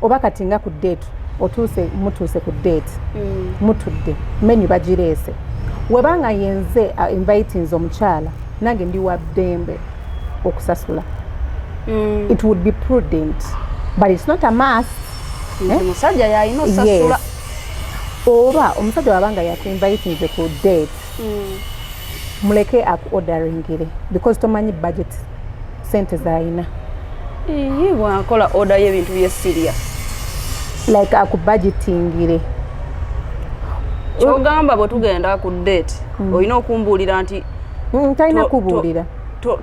Oba kati nga ku date, otuuse, mutuuse ku date, mutudde, menu bagireese, webanga yenze invitinze omukyala, nange ndi wa ddembe okusasula. It would be prudent, but it's not a must. Nti musajja yalina osasula. Yes. Oba omusajja wabanga yakuinvitinze ku date, muleke aku orderingire, because tomanyi budget, sente zayina. Ii, bwakola order y'ebintu byesirya. Like akubudgetingire. Kyogamba bwe tugenda ku date, olina okumbuulira nti Talina kubuulira.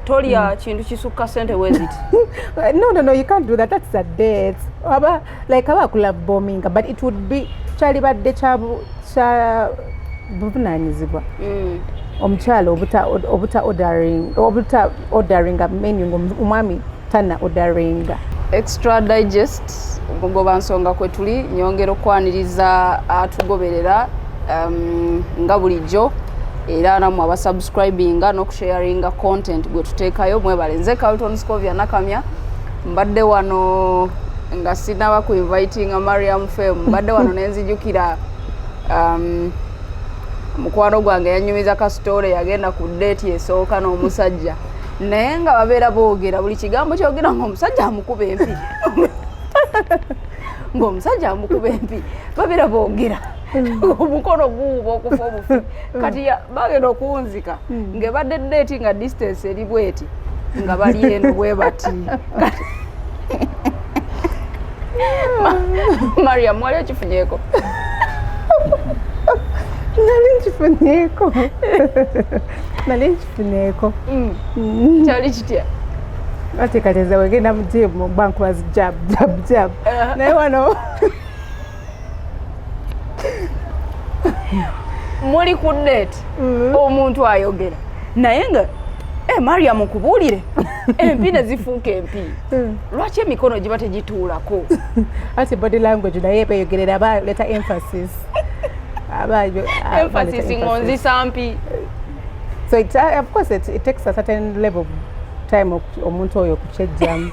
Tolya kintu kisukka sente weziti. No, you can't do that. That's a date. Aba like aba akula bombing, but it would be kyalibadde kya buvunaanyizibwa omukyala obuta ordering a menu nga omwami tana orderinga. Extra Digest, omugoba nsonga kwe tuli. Nyongera okwaniriza atugoberera nga bulijjo, era nammwe abasubscribinga n'okusharinga content gwe tuteekayo, mwebale. Nze Carlton Scovia Nakamya. Mbadde wano nga sinaba ku invitinga Mariam Fem, mbadde wano nenzijukira mukwano gwange yanyumiza ka story. Yagenda ku date esooka n'omusajja, naye nga babeera boogera, buli kigambo kyogera ng'omusajja amukuba empi, ng'omusajja amukuba empi. Babeera boogera, omukono guwuba okufa obufi. Kati bagenda okuwunzika ng'ebadde date nga distance eri bweti, nga bali eno bwe bati. Mariam, wali okifunyeeko? Nali nkifunyeeko, nali nkifunyeeko. Kyali kitya? Ate kati nze wegenda mu gym bankuba zi jab jab jab, naye wano Muli ku date, omuntu ayogera naye nga Mariam, nkubuulire, empi ne zifuuka empi. Lwaki emikono giba tegituulako? Ati body language naye eba eyogerera, aba leta emphasis, aba emphasis ng'onzisa mpi. So of course it takes a certain level of time omuntu oyo okukyejjamu.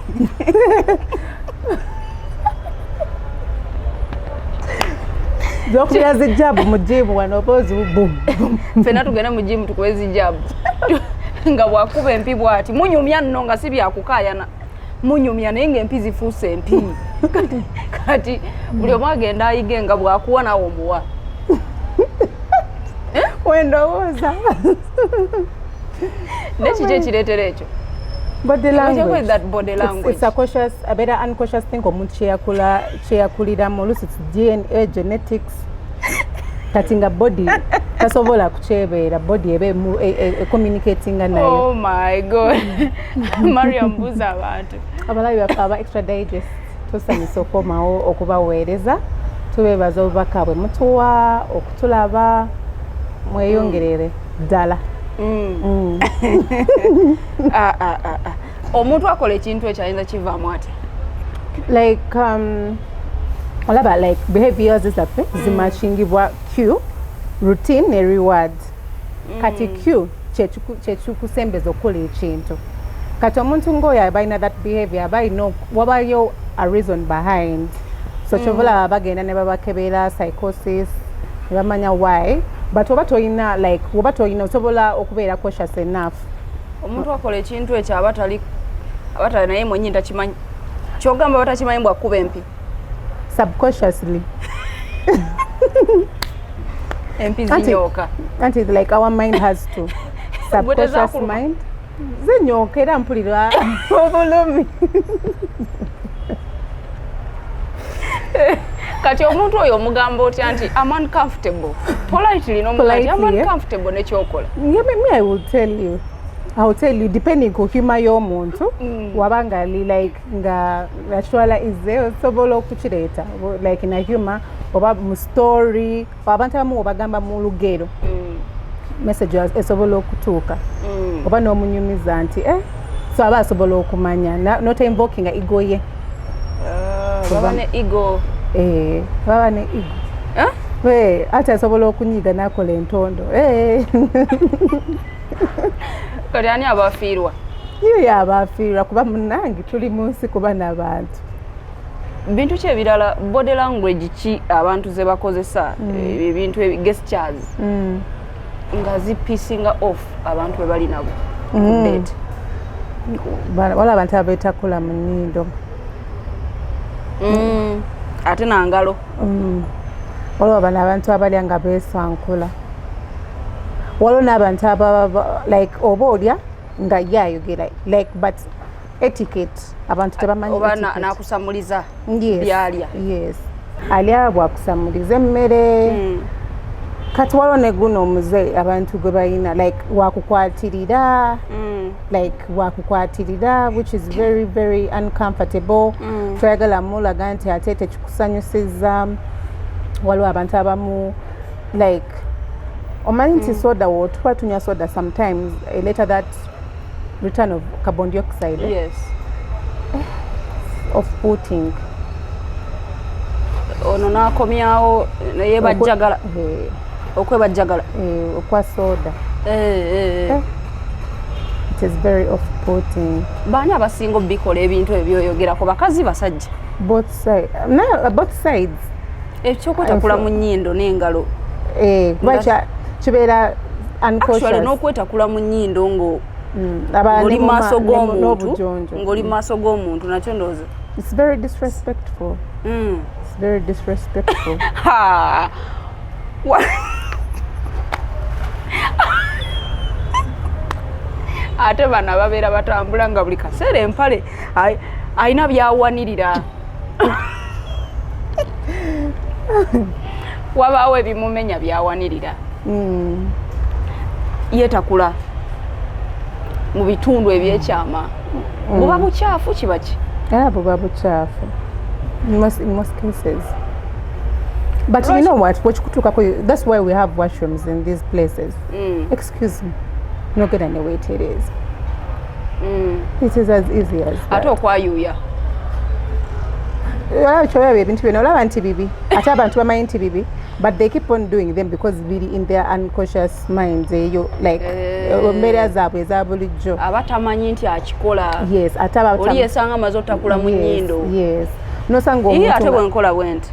Zokubira zi jab mu gym wano oba ozibu bum. Ffenna tugende mu gym tukube zi jab, nga bwakuba empi bwati munyumya nno, nga si byakukaayana, munyumya naye ng'empi zifuuse empi. Kati buli omu agenda ayige nga bwakuwa naawe omuwa. Wendowooza. Naye kiki ekireetera ekyo? Body language. That body language. It's a conscious, a better unconscious thing omuntu kyeyakula, kyeyakuliramu. Oluusi it's DNA, genetics. Kati nga body tasobola kukyebeera, body eba ecommunicatinga nayo. Oh my God, Mariam, buuza abantu. Abalabi baffe aba Extra Digest, tusanyusa okomawo okubaweereza. Tubeebaza obubaka bwe mutuwa okutulaba. Mweyongerere ddala. Ah, ah, ah, ah. Omuntu akola ekintu ekyo ayinza kivaamu atya? Like olaba like behaviors zaffe zimatchingibwa cue, routine ne reward. Kati cue kyekikusembeza okukola ekintu. Kati omuntu ng'oyo aba alina that behavior, aba alina wabayo a reason behind. So kyova olaba bagenda ne babakebera psychosis ne bamanya why. But oba toyina, like oba toyina, osobola okubeera cautious enough. Omuntu akola ekintu ekyo aba tali, aba tali naye mwenyini takimanyi. Kyogamba batakimanyi bwakuba empi? Subconsciously. Empi zinyooka. Anti like our mind has to subconscious Tezakuluma? mind zinyooka, era mpulira obulumi. Kati omuntu oyo omugamba otya nti am uncomfortable? Politely nomugamba nti am Politely, eh? uncomfortable nekyokola. Yeah, me, I will tell you depending ku humor y'omuntu. Wabanga ali like nga akitwala easy, osobola okukireeta like in a humor oba mu story. Abantu abamu obagamba mu lugero, message esobola okutuuka, oba n'omunyumiza nti eh, so aba asobola okumanya not invoking ego ye. Ah, baba ne ego. Eh, baba ne ego. Eh? Eh, ate asobola okunyiga n'akola entondo. Eh. Kati ani abafiirwa? Yo yaba afiirwa, kuba munange tuli mu nsi kuba n'abantu. Bintu ki ebirala, body language ki abantu ze bakozesa, ebintu gestures nga zipissinga off abantu be bali nabo ku date? Wala abantu abeetakula mu nnyindo. Ate nangalo. Waliwo bano abantu abalya nga beesankula. Waliwo n'abantu ababa like oba olya nga ye ayogera, like, but etiquette abantu tebamanyi. Oba etiquette. Nakusamuliza Yes. byalya. Yes, alya bwakusamuliza emmere. Kati waliwo ne guno omuze abantu gwe balina, like wakukwatirira, like wakukwatirira, which is very, very uncomfortable. Toyagala mulaga nti ate tekikusanyusiza. Waliwo abantu abamu, like omanyi nti soda, wotuba tunywa soda, sometimes later that return of carbon dioxide, eh, off putting. Ono n'akomyawo neyebajjagala. Eh, okwebajjagala. Eh, okwa soda. Eh, eh. Eh. It is very off putting. Baani abasinga obikola ebintu ebyo byoyogerako, bakazi, basajja? Both side, no, both sides. Ekyokwetakula mu nnyindo n'engalo. Eh, kuba kibeera Actually, unconscious. n'okwetakula mu nnyindo ngo Abalala ng'oli ne mu maaso g'omuntu, n'obujonjo. Ng'oli maaso g'omuntu, nakyo ndowooza. It's very disrespectful. It's very disrespectful. Ha! Ate bano ababeera batambula nga buli kaseera empale alina byawanirira, wabaawo ebimumenya byawanirira, yetakula mu bitundu ebyekyama, buba bukyafu, kiba ki? Era buba bukyafu in most cases. But you know what? Wekikutuukako, that's why we have washrooms in these places. Excuse me. Nogenda ne weetereeza. It is as easy as that. Ate okwayuuya? Olaba kyolaba ebintu byonna, olaba nti bibi, ate abantu bamanyi nti bibi, but they keep on doing them because biri in their unconscious minds eyo, like Eh. embeera zaabwe eza bulijjo. Aba tamanyi nti akikola. Yes, ate aba Oli yesanga amaze otakula mu nnyindo. Yes, nosanga Iye omuntu ate bwenkola bwe nti.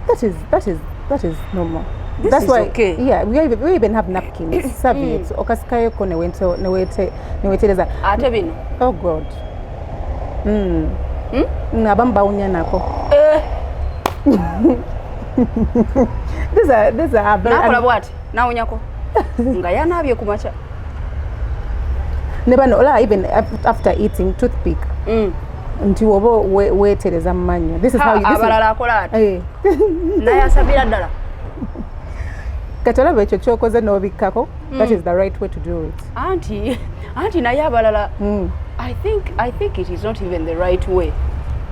That is normal. This That's is why, okay. yeah, we even have napkins, serviettes, okasikayoko newetereza. Ate bino? Oh God, abamu bawunya nako. Eh, These are very nakola bwati nawunyako nga yanaabye ku makya. Ne bano olaba, even after eating, toothpick, nti oba weetereza mu mannyo. This is how you, this is, Abalala akola ati. Eh. Nayasabira ddala. Kati olaba ekyo kyokoze n'obikkako, that is the right way to do it. Anti naye abalala, I think it is not even the right way.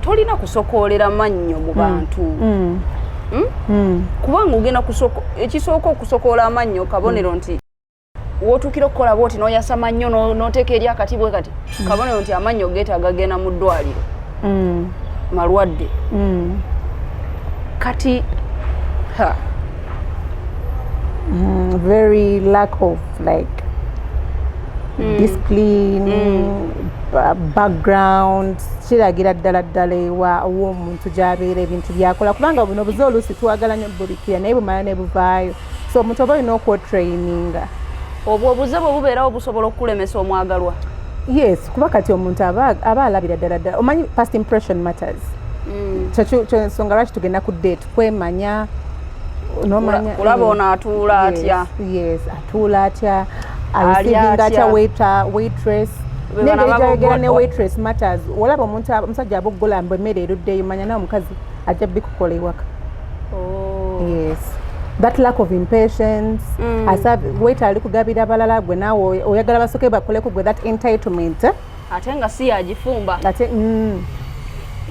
Tolina kusokoolera mannyo mu bantu. Kubanga ogenda ekisooka, okusokoola amannyo kabonero nti wootuukira okukola bwoti n'oyasama nnyo n'oteeka eri akati bwe kati, kabonero nti amannyo geetaaga genda mu ddwaliro, malwadde. Kati ha. Very lack of like discipline, background, kiragira ddala ddala ewa ow'omuntu gy'abeera, ebintu byakola, kubanga buno buze oluusi twagala nnyo bubikira naye bumala ne buvaayo, so omuntu oba olina okwotraininga. Obwo obuze bwe bubeerawo busobola okukulemesa omwagalwa. Yes, kuba kati omuntu aba alabira ddala ddala, omanyi first impression matters. Kyensonga lwaki tugenda ku date, kwemanya, nomanya Kulaba ono atuula atya. Yes, atuula atya, Alya areceiving atya atya. waiter, waitress, Be n'engeri bano gyayogera ne waitress matters. Olaba omuntu omusajja aboggola mbu emmere eruddeyo, manya nawe omukazi ajja bikukola ewaka. Oh. Yes, that lack of impatience. Waiter ali kugabira balala, gwe naawe oyagala basooke bakoleku gwe, that entitlement, eh? Ate nga si yagifumba. Ate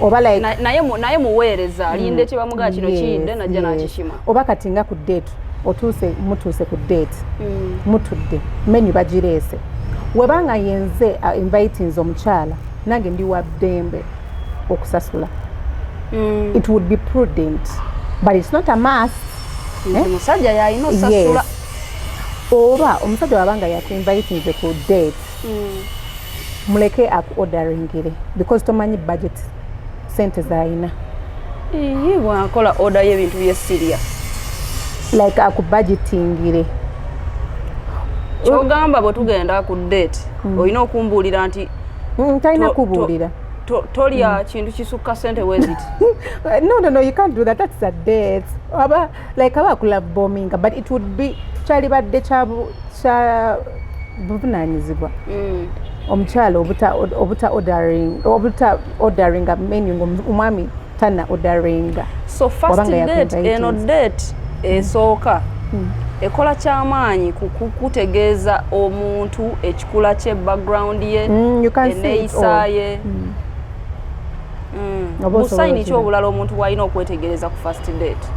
oba like Naye muweereza alinde kyebamugaa kino kiyidde, najja n'akishima. Oba kati nga ku date otuuse, mutuuse ku date, mutudde, menu bagireese, webanga yenze invitinze omukyala, nange ndi wa ddembe okusasula. It would be prudent, but it's not a must. Nti musajja yalina osasula. Yes. Oba omusajja wabanga yakuinvitinze ku date, muleke akuorderingire, because tomanyi budget, sente zayina. Ii, bwakola order y'ebintu byesirya. Like akubudgetingire. Kyogamba bwe tugenda ku date, olina okumbuulira nti Talina kubuulira. Tolya kintu kisukka sente weziti. No, you can't do that. That's a date. Aba like aba akula bombing, but it would be kyalibadde kya buvunaanyizibwa omukyala obuta ordering a menu nga omwami tana orderinga. So first Wabanga date eno, yakuinvitinze. Date esooka ekola kyamaanyi ku kutegeeza omuntu ekikula kye, background ye, You can see it enneeyisa all. ye. Oba osobola Bu sign ki okiraba. obulala omuntu bw'alina okwetegereza ku first date,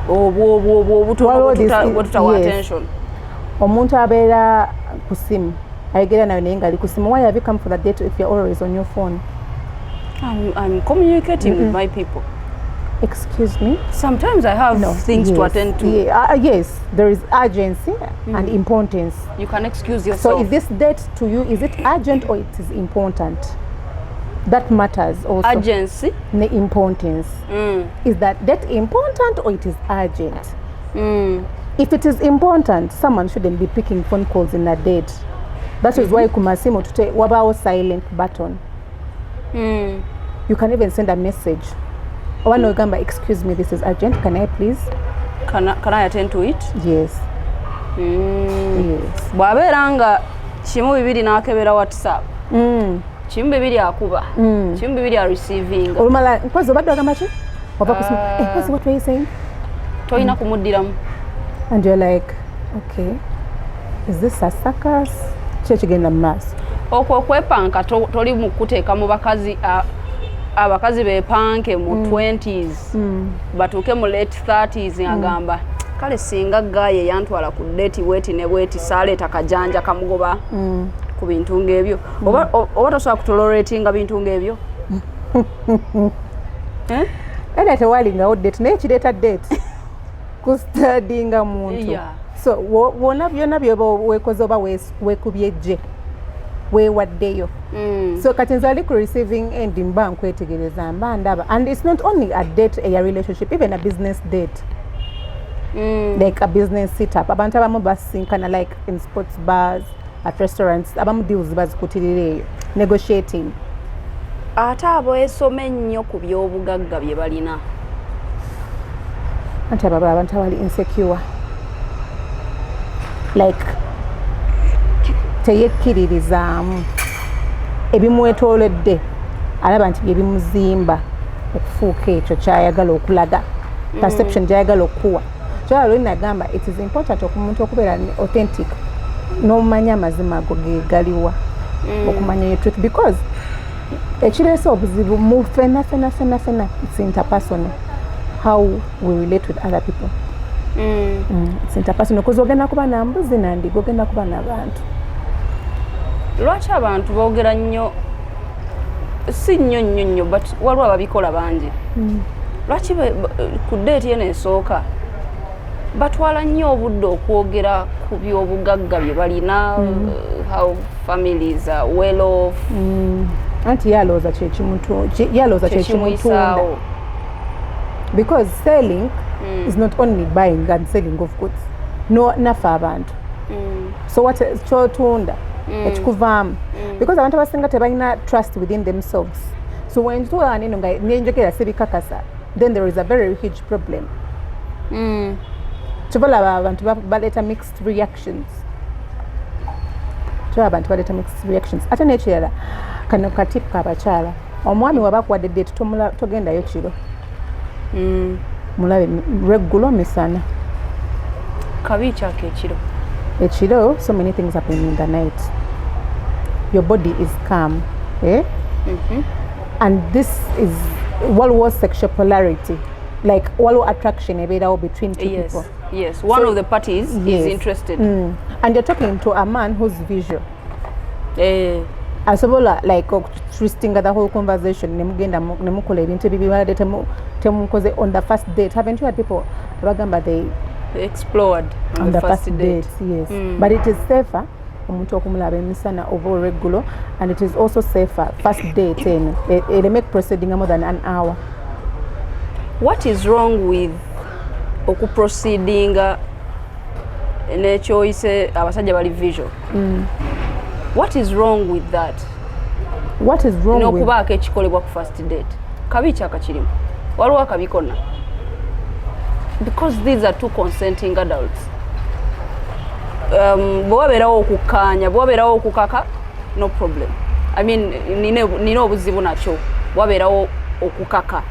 obwo obwo obwo obutono Waliwo this- bwetutawa yes. attention? Omuntu abeera ku simu, ayogera nawe naye ngaali ku simu. Why have you come for the date if you're always on your phone? I'm communicating with my people. Excuse me? Sometimes I have No. things to attend to. Yeah, yes, there is urgency and importance. You can excuse So yourself. is this date to you, is it urgent or it is important? That matters also. Urgency. The importance. Is that date important or it is urgent? If it is important, someone shouldn't be picking phone calls in a date. That is why kumasimu tute wabaawo silent button. You can even send a message. Oba nogamba, "Excuse me, this is urgent, can I please?" Can I attend to it? Yes. Yes. Bw'abeera nga kimu bibiri n'akebera WhatsApp, kimu bibiri akuba, kimu bibiri areceivinga. Olumala, "Mpozi obadde ogamba ki?" Ova ku simu, "Eh, mpozi what were you saying?" Tolina kumuddiramu. And you're like, "Okay, is this a circus? Ki ekigenda mu maaso?" Okwo okwepanka toli mu kuteeka mu bakazi, abakazi bepanke mu 20s batuuke mu late 30s agamba, "Kale singa guy yantwala ku date bweti ne bweti, saaleeta kajanja kamugoba ku bintu ng'ebyo." Oba tosobola kutoleratinga bintu ng'ebyo? Eh? Era tewalingawo date, naye kireeta date kustudyinga muntu. So wona byonna byoba weekoze oba weekubye ejje, weewaddeyo. So kati nze ali ku receiving end, mba nkwetegereza, mba ndaba. And it's not only a date eya relationship, even a business date, like a business setup. Abantu abamu basinkana like in sports bars, at restaurants. Abamu deals bazikutirira eyo, negotiating. Ate abeesoma ennyo ku by'obugagga bye balina? Anti abo abantu abali insecure, like teyekkiririzaamu ebimwetooledde, alaba nti bye bimuzimba okufuuka ekyo kyayagala okulaga, perception gyayagala okuwa. Kyala lwe nagamba, it is important omuntu okubeera authentic n'omanya amazima ago ge galiwa, okumanya your truth, because ekireese obuzibu mu fena fena fena fena, it's interpersonal, how we relate with other people. It's interpersonal, because ogenda kuba na mbuzi nandiga, ogenda kuba n'abantu. Lwaki abantu boogera nnyo, si nnyo nnyo nnyo, but waliwo ababikola bangi, lwaki ku date eno esooka batwala nnyo obudde okwogera ku byobugagga bye balina, how families are well off? Anti yalowooza yalowooza kyekimutunda. Kyekimuyisaawo. Because selling is not only buying and selling of goods. No, naffe abantu, so what kyotunda ekikuvaamu, because abantu abasinga tebalina trust within themselves. So wentuula neno nga nenjogera sibikakasa, then there is a very huge problem. Kibalaba abantu baleeta mixed reactions. Kyolaba abantu baleeta mixed reactions. Ate n'ekirala, kano ka tip kabakyala, omwami waba akuwadde date, togendayo kiro. Mulabe lweggulo, misana. Kabi kyako ekiro? Ekiro, so many things happen in the night. Your body is calm, eh? And this is waliwo sexual polarity, like waliwo attraction ebeerawo between two people. Yes, one So- of the parties is interested. And you're talking to a man who's visual. Asobola like twistinga the whole conversation, nemugenda nemukola ebintu ebibibadde temukoze on the first date. Haven't you had people abagamba they explored on the first date? Yes. But it is safer omuntu okumulaba emisana oba olweggulo, and it is also safer first date eno ereme proceeding more than an hour. What is wrong with okuproceedinga nekyoyise abasajja bali visual? What is wrong with that? What is wrong with N'okubaako ekikolebwa ku first date, kabi kyaka kirimu? Waliwo akabi konna? Because these are two consenting adults. Bwe wabeerawo okukkaanya, bwe wabeerawo okukaka, no problem. I mean, nina obuzibu nakyo wabeerawo okukaka,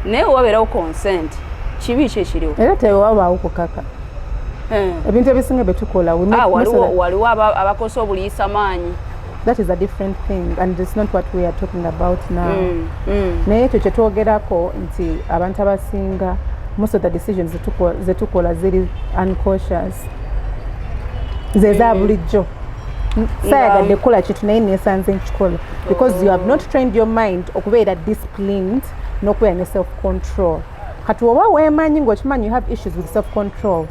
naye bwe wabeerawo consent, kibi ki ekiriwo? Era tewabaawo kukaka. Ebintu ebisinga byetukola, we make Ah, most of waliwo abakosa obuliisa maanyi. That is a different thing and it's not what we are talking about now. Naye ekyo kyetwogerako nti abantu abasinga, most of the decisions zetukola ziri unconscious, ze za bulijjo. Sayagadde kukola kintu naye nesanze nkikola, because you have not trained your mind okubeera disciplined n'okubeera ne self control. Kati oba weemanyi ng'okimanyi you have issues with self control,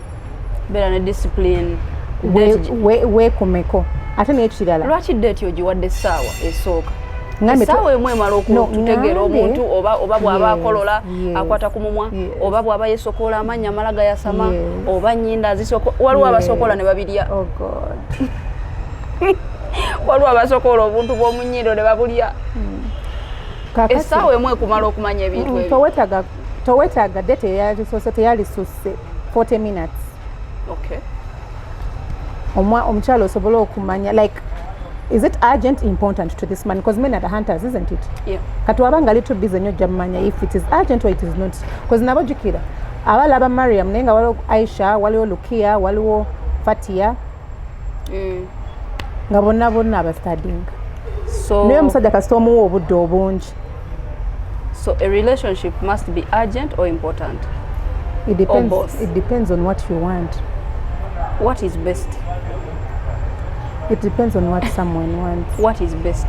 beera ne discipline. Weekomeko. Ate n'ekirala, Lwaki date ogiwadde essaawa esooka? Ngambe Essaawa emu emala No, okutegeera omuntu oba bw'aba akolola, akwata ku mumwa, oba bw'aba yeesokoola amannya amala gayasama, oba nnyinda azisoko. Waliwo abasokoola ne babirya. Oh God. Waliwo abasokoola obuntu bw'omu nnyindo ne babulya. Kaakati- Essaawa emu ekumala okumanya ebintu ebyo. Towetaaga date eyalisoose, teyalisuse 40 minutes. Omukyala osobole okumanya, like, is it urgent, important to this man? Because men are the hunters, isn't it? Yeah. Kati waba nga ali too busy nnyo, ojja mumanya if it is urgent or it is not, because nabo jjukira abalaba Mariam, naye nga waliwo Aisha, waliwo Lukia, waliwo Fatia, nga bonna bonna abastudyinga. So Naye omusajja kasita omuwa obudde obungi. So a relationship must be urgent or important? It depends, Both? it depends on what you want. What is best? It depends on what someone wants. What is best?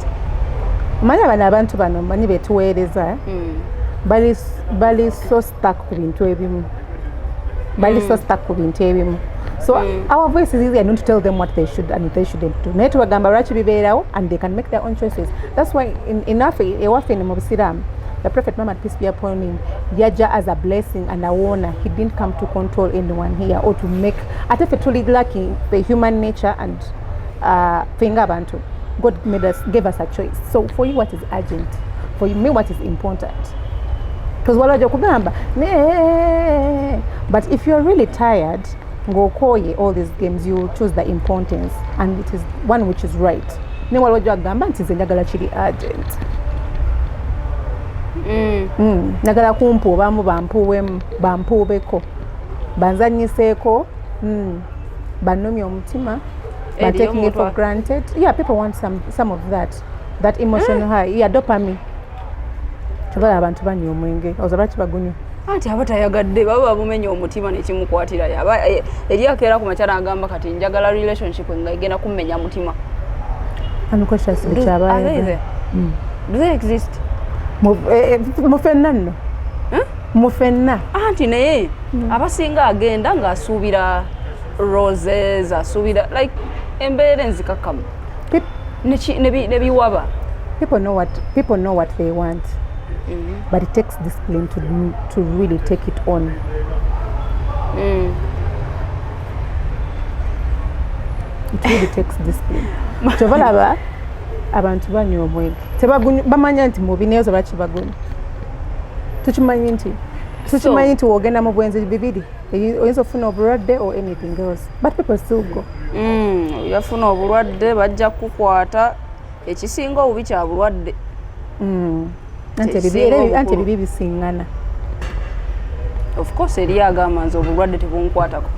Omanyi bano abantu bano, manyi betuweereza, bali so stuck ku bintu ebimu, bali so stuck ku bintu ebimu. So our voice is easier not to tell them what they should and they shouldn't do, naye tubagamba lwaki bibeerawo and they can make their own choices. That's why in ewaffe mu Busiraamu, the Prophet Muhammad, peace be upon him, yaja as a blessing and a warner. He didn't come to control anyone here or to make. Ate ffe tuli lucky, the human nature and ffe ng'abantu, God made us, gave us a choice. So for you, what is urgent? For you, me, what is important? Because waliwo okugamba "Nee." But if you're really tired, ng'okooye all these games, you will choose the importance, and it is one which is right. Ne waliwo gyagamba nti nze njagala kiri urgent. Njagala kumpuubamu, bampuuwemu, bampuubeko, banzanyiseeko, bannumye omutima, but Eriyo taking it for granted. Yeah, people want some of that emotional high. Yeah, dopamine. Kyobala abantu banywa omwenge, oza lwaki bagunywa? Anti aba tayagadde, baba bamumenya omutima nekimukwatirayo. Aba eri akeera ku makya n'agamba, kati njagala relationship nga egenda kummenya mutima. Unconsciously. Are they Kyabaye. there? Do they exist? Mufenna nno, mufenna. Anti naye abasinga agenda ng'asuubira roses, asuubira like embeera enzikakkamu nebiwaba. People know what they want, but it takes discipline to really take it on. It really takes discipline. Kyova laba abantu banywa omwenge. Bamanya nti mubi, naye oza lwaki bagunywa? Tukimanyi nti wogenda mu bwenzi bibiri, oyinza okufuna obulwadde or anything else, but people still go. Yafuna obulwadde, bajja kukukwata. Ekisinga obubi kya bulwadde. Anti Ekisinga anti obukulu. ebibi bisiŋŋana. Of course eri agamba nze obulwadde tebunkwatako,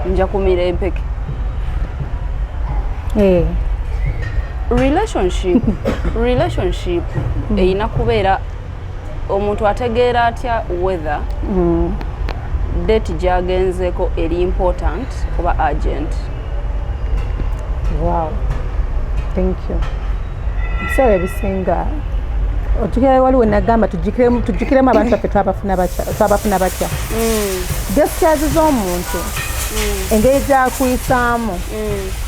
nja kumira empeke. Relationship erina kubeera, omuntu ategeera atya whether date gyagenzeko eri important oba urgent? Wow, thank you. Ebiseera ebisinga ojjukira waliwo nagamba tujjukiremu abantu baffe twabafuna batya. Gestures z'omuntu, engeri gyakuyisaamu,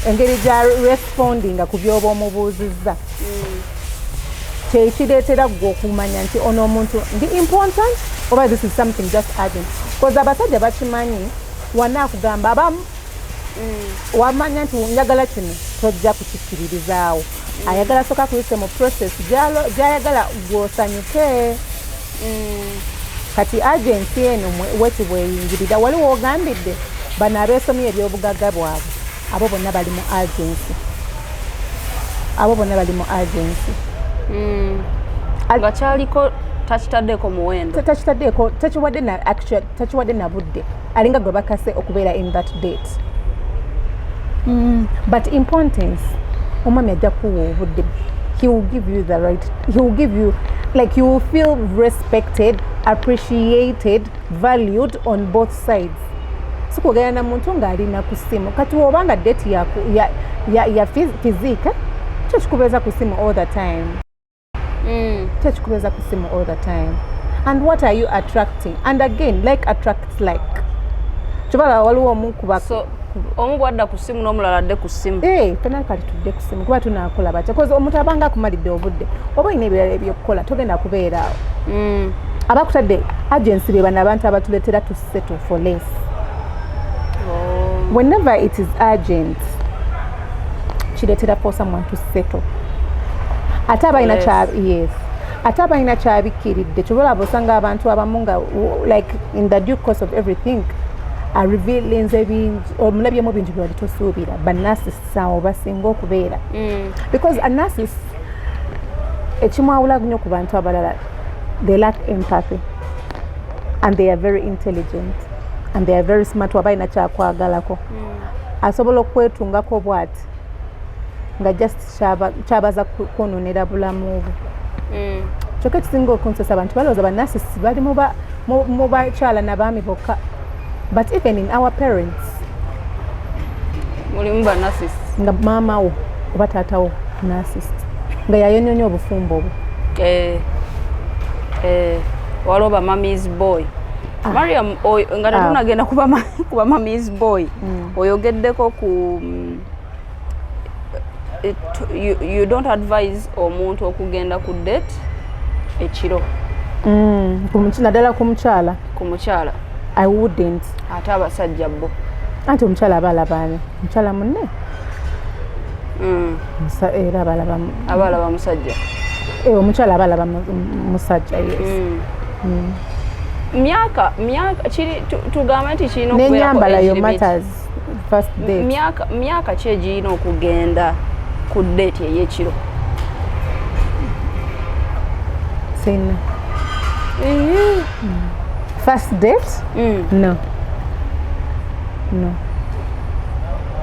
engeri gya respondinga ku by'oba omubuuzizza. Kyekireetera gwe okumanya nti ono omuntu ndi important oba this is something just urgent, because abasajja bakimanyi. Wana akugamba abamu wamanya nti njagala kino, tojja kukikkiririzaawo. Ayagala soka kuyise mu process gy'ayagala gw'osanyuke. Kati urgency eno weti bweyingirira, waliwo ogambidde bano abeesomye ebyobugagga bwabwe, abo bonna bali mu urgency, abo bonna bali mu urgency. Nga kyaliko takitaddeko muwendo. Takitaddeeko, takiwadde na actual, takiwadde na budde, alinga gwe bakase okubeera in that date. But importance, omwami ajja kuwa obudde. He will give you the right, he will give you, like, you will feel respected, appreciated, valued on both sides. Sikwogera na muntu ng'alina ku ssimu. Kati wobanga date ya physique, kyo kikubeeza ku ssimu all the time? Kyekikubeeza ku ssimu all the time, and what are you attracting? And again, like attracts like. Kibala waliwo omu kuba So omu bwadda ku ssimu n'omulala adde ku ssimu. Eh, fena kati tudde ku ssimu kuba tunaakola batya? Cause omuntu abanga akumalidde obudde, oba olina ebirala ebyokukola, togenda kubeera awo. Abakutadde urgency be bano abantu abatuleetera to settle for less. Oh. Whenever it is urgent, kireetera for someone to settle. Ate abalina Less. Yes, ate abalina kyabikkiridde, kyobalaba osanga abantu abamu nga like in the due course of everything arevealinze bingi, omulabyemu bingi byewali tosuubira. Banarcists awo basinga okubeera, because a narcissist, ekimwawula nnyo ku bantu abalala, they lack empathy and they are very intelligent and they are very smart. Waba alina kyakwagalako, asobola okwetungako bwati nga just kyabaza kwononera bulamu bwe. Kyokka ekisinga okunsesa, abantu balowooza banarcissist bali mu bakyala nabaami bokka, but even in our parents Mulimu banarcissist. Nga maama wo oba taata wo narcissist, nga yayonyonya obufumbo bwe. Eh, eh, waliwo ba mummy's boy. Mariam, nga tetunagenda kuba mummy's boy, oyogeddeko ku you don't advise omuntu okugenda ku date ekiro. Naddala ku mukyala. Ku mukyala. I wouldn't. Ate abasajja bo? Anti omukyala aba alaba ani? Mukyala munne. Era abalaba Aba alaba musajja. Eh, omukyala aba alaba musajja, yes. Myaka kiri tugambe nti kirina okubeerako N'enyambala age yo limit. matters first date. Myaka ki egirina okugenda ku date ey'ekiro? Sina first date. No.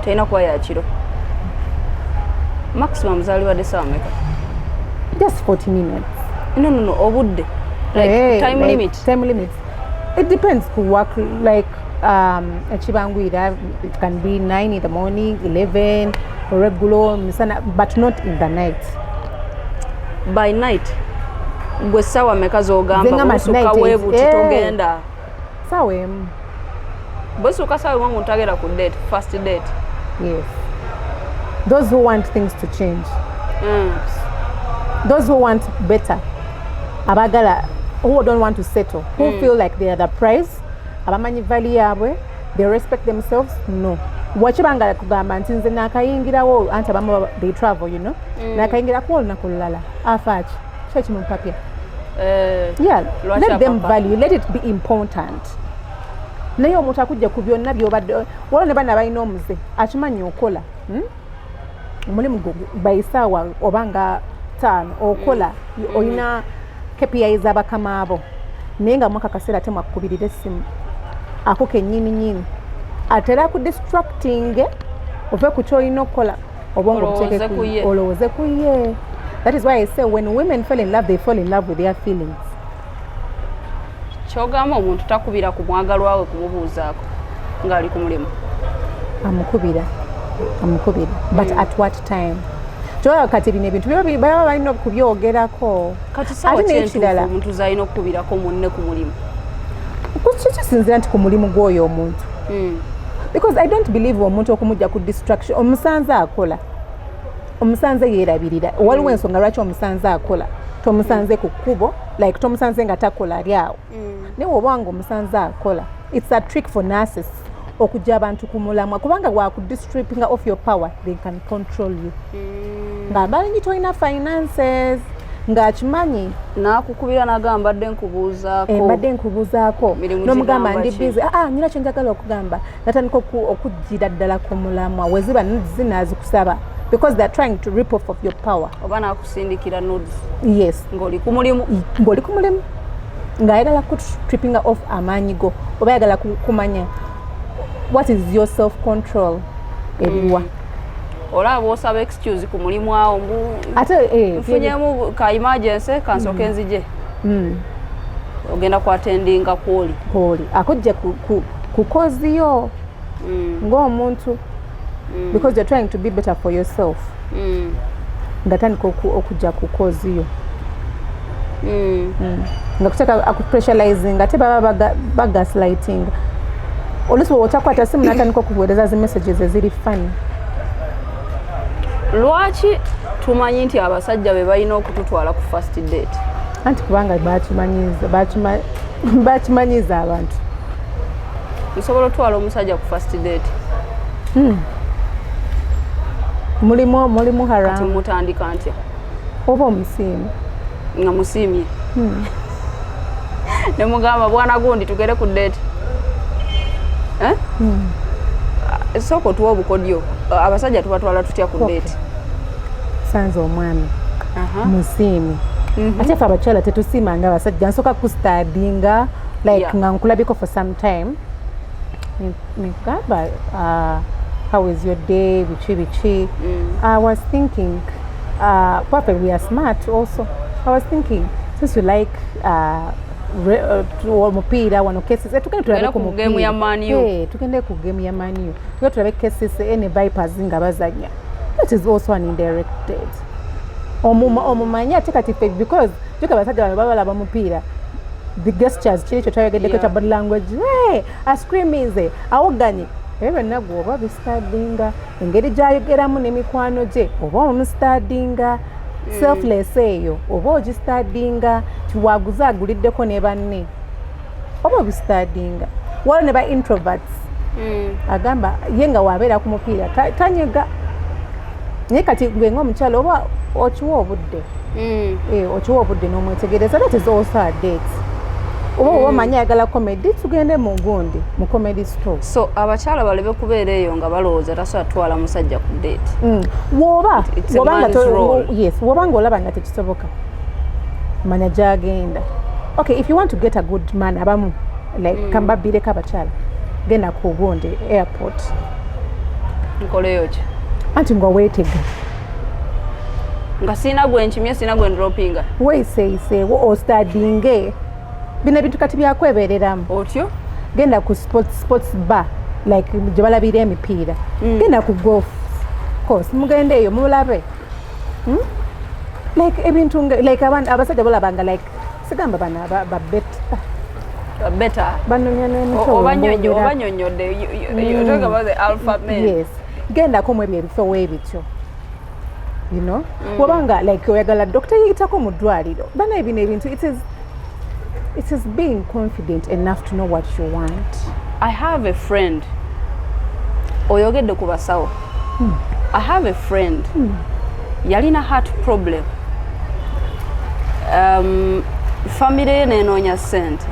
Terina kuba yakiro. Maximum zaalibadde saawa meka? Just 40 minutes. No, obudde, like Hey, time like, limit. Time limit, it depends ku work. Like ekibanguyira, it can be 9 in the morning, 11, olweggulo, misana, but not in the night. By night, gwe ssaawa meka z'ogamba Nze ngamba bwosukka night weebuti eh. togenda? Saawa 1. Bwesukka saawa 1 ntagenda ku date, first date? Yes, those who want things to change, those who want better, abagala, who don't want to settle, who feel like they are the prize, abamanyi value yaabwe, they respect themselves. No, wakibanga kugamba nti nze nakayingirawo, anti abamu they travel, nakayingirako olunaku lulala, afaaki ki ekimupapya? Eh, Yeah, lwaki let them apapa? value, let it be important. Naye omuntu akujja ku byonna byobadde, waliwo ne bana balina omuze, akimanyi okola, Omulimu gwo bayisaawa oba nga 5 okola, olina KPI z'abakama abo, naye nga mwaka kaseera ate mwakukubirira essimu ako kennyini nyini, atera ku distracting ove ku kyolina okukola, obwongo Olowooze buteeke ku ye. Olowooze ku ye. That is why I say when women fall in love, they fall in love with their feelings. Kyogamba omuntu takubira ku mwagalwa we kumubuuzaako ng'ali ku mulimu? Amukubira, amukubira, but at what time? Kyoba kati bino ebintu baba balina okubyogerako. Kati sawa Ate kyentuufu n'ekirala, omuntu zalina okukubirako munne ku mulimu? Kisinzira nti ku mulimu gw'oyo omuntu, because I don't believe omuntu okumujja ku distraction. Omusanze akola, omusanze yeerabirira, waliwo ensonga lwaki omusanze akola. Tomusanze ku kkubo, like tomusanze nga takola ali awo. Naye woba nga omusanze akola, it's a trick for nurses okujja abantu ku mulamwa, kubanga wakustrippinga off your power, they can control you. Nga balingi tolina finances, ng'akimanyi. N'akukubira n'agamba, "Mbadde nkubuuzaako." Eh, "Mbadde nkubuuzaako." Mirimu N'omugamba, gigamba "Ndi ki?" busy." "Ah, nyina kyenjagala okugamba." Natandika okujjira ddala ku mulamwa. Weziba zinazikusaba because they're trying to rip off of your power. Oba n'akusindikira nudes. Yes. Ng'oli ku mulimu. Ng'oli ku mulimu, ng'ayagala kustrippinga off amaanyi go, oba ayagala kumanya what is your self control eriwa. Olaba osaba excuse ku mulimu awo mbu Ate nfunyemu ka emergency, kansooke nzije. Ogenda kwattendinga kwoli. Kwoli akujja ku cause yo ng'omuntu, because you're trying to be better for yourself, nga tandika okujja ku cause yo, nga kuteeka akupressurizing, ate baba bagaslighting. Oluusi bwe otakwata simu, natandika okuweereza zi messages eziri funny. Lwaki tumanyi nti abasajja be balina okututwala ku first date? Anti kubanga bakimanyiza abantu. Nsobola otwala omusajja ku first date? Mulimu Kati haramu. Mutandika ntya? Oba omusiimi. Nga musiimye, ne mugamba, "Bwana gundi, tugere ku date." Eh? Sooka otuwa obukodyo, abasajja tubatwala tutya ku date? Sanze omwami, musiimi. Ate fe abakyala tetusiima nga abasajja. Nsooka kustudyinga, like nga nkulabiko for some time. Nikugamba, "How is your day?" Biki biki. I was thinking, kwaffe we are smart also. I was thinking, since you like omupiira wano cases, tugende tulabe Tugende ku ku game ya mupiira. Man U. Eh, tugende ku game ya Man U, tugende tulabe KCCA ne Vipers nga bazanya. That is also an indirect date. Omumanyi ate kati ffe, because juka abasajja bano baba balaba mupiira, the gestures, kiri ekyo twayogeddeko kya body language. Hey, ascreaminze, awogganye, ebyo byonna gwe oba bistudyinga, engeri gyayogeramu n'emikwano gye oba omustudyinga, selfless eyo oba ogistudyinga, tiwaguze aguliddeko ne banne, oba obistudyinga. Waliwo ne ba introverts, agamba ye nga wabeera ku mupiira tanyega. Naye kati gwe ng'omukyala oba okiwa obudde. Eh, okiwa obudde n'omwetegereza. That is also a date. Oba omanyi ayagala comedy, tugende mu gundi, mu Comedy Store. So abakyala baleme kubeera eyo nga balowooza tasobola tutwala musajja ku date. Woba It's a wobanga man's role. Yes, wobanga olaba nga tekisoboka, manya gyagenda. Okay, if you want to get a good man, abamu like kambabbireko abakyala, genda ku gundi, airport. Nkoleyo ki? Anti nga weetega. Nga siina gwe nkimye, siina gwe ndropinga. Weeseeyiseewo, ostudyinge bino ebintu kati byakwebereramu. Otyo? Genda ku sports bar, like gye balabira emipiira. Genda ku golf course, mugende eyo mulabe. Like ebintu like abasajja balabanga, like sigamba bano babet Beta. Banonya n'emito. Obanyonyodde. You talk about the alpha men. Yes, gendako mu ebyo ebifo weebityo, wabanga like oyagala doctor, yiyitako mu ddwaliro. Bana, bino ebintu, it is being confident enough to know what you want. I have a friend. Oyogedde ku basawo. I have a friend. Yalina heart problem. Family ye nenoonya ssente.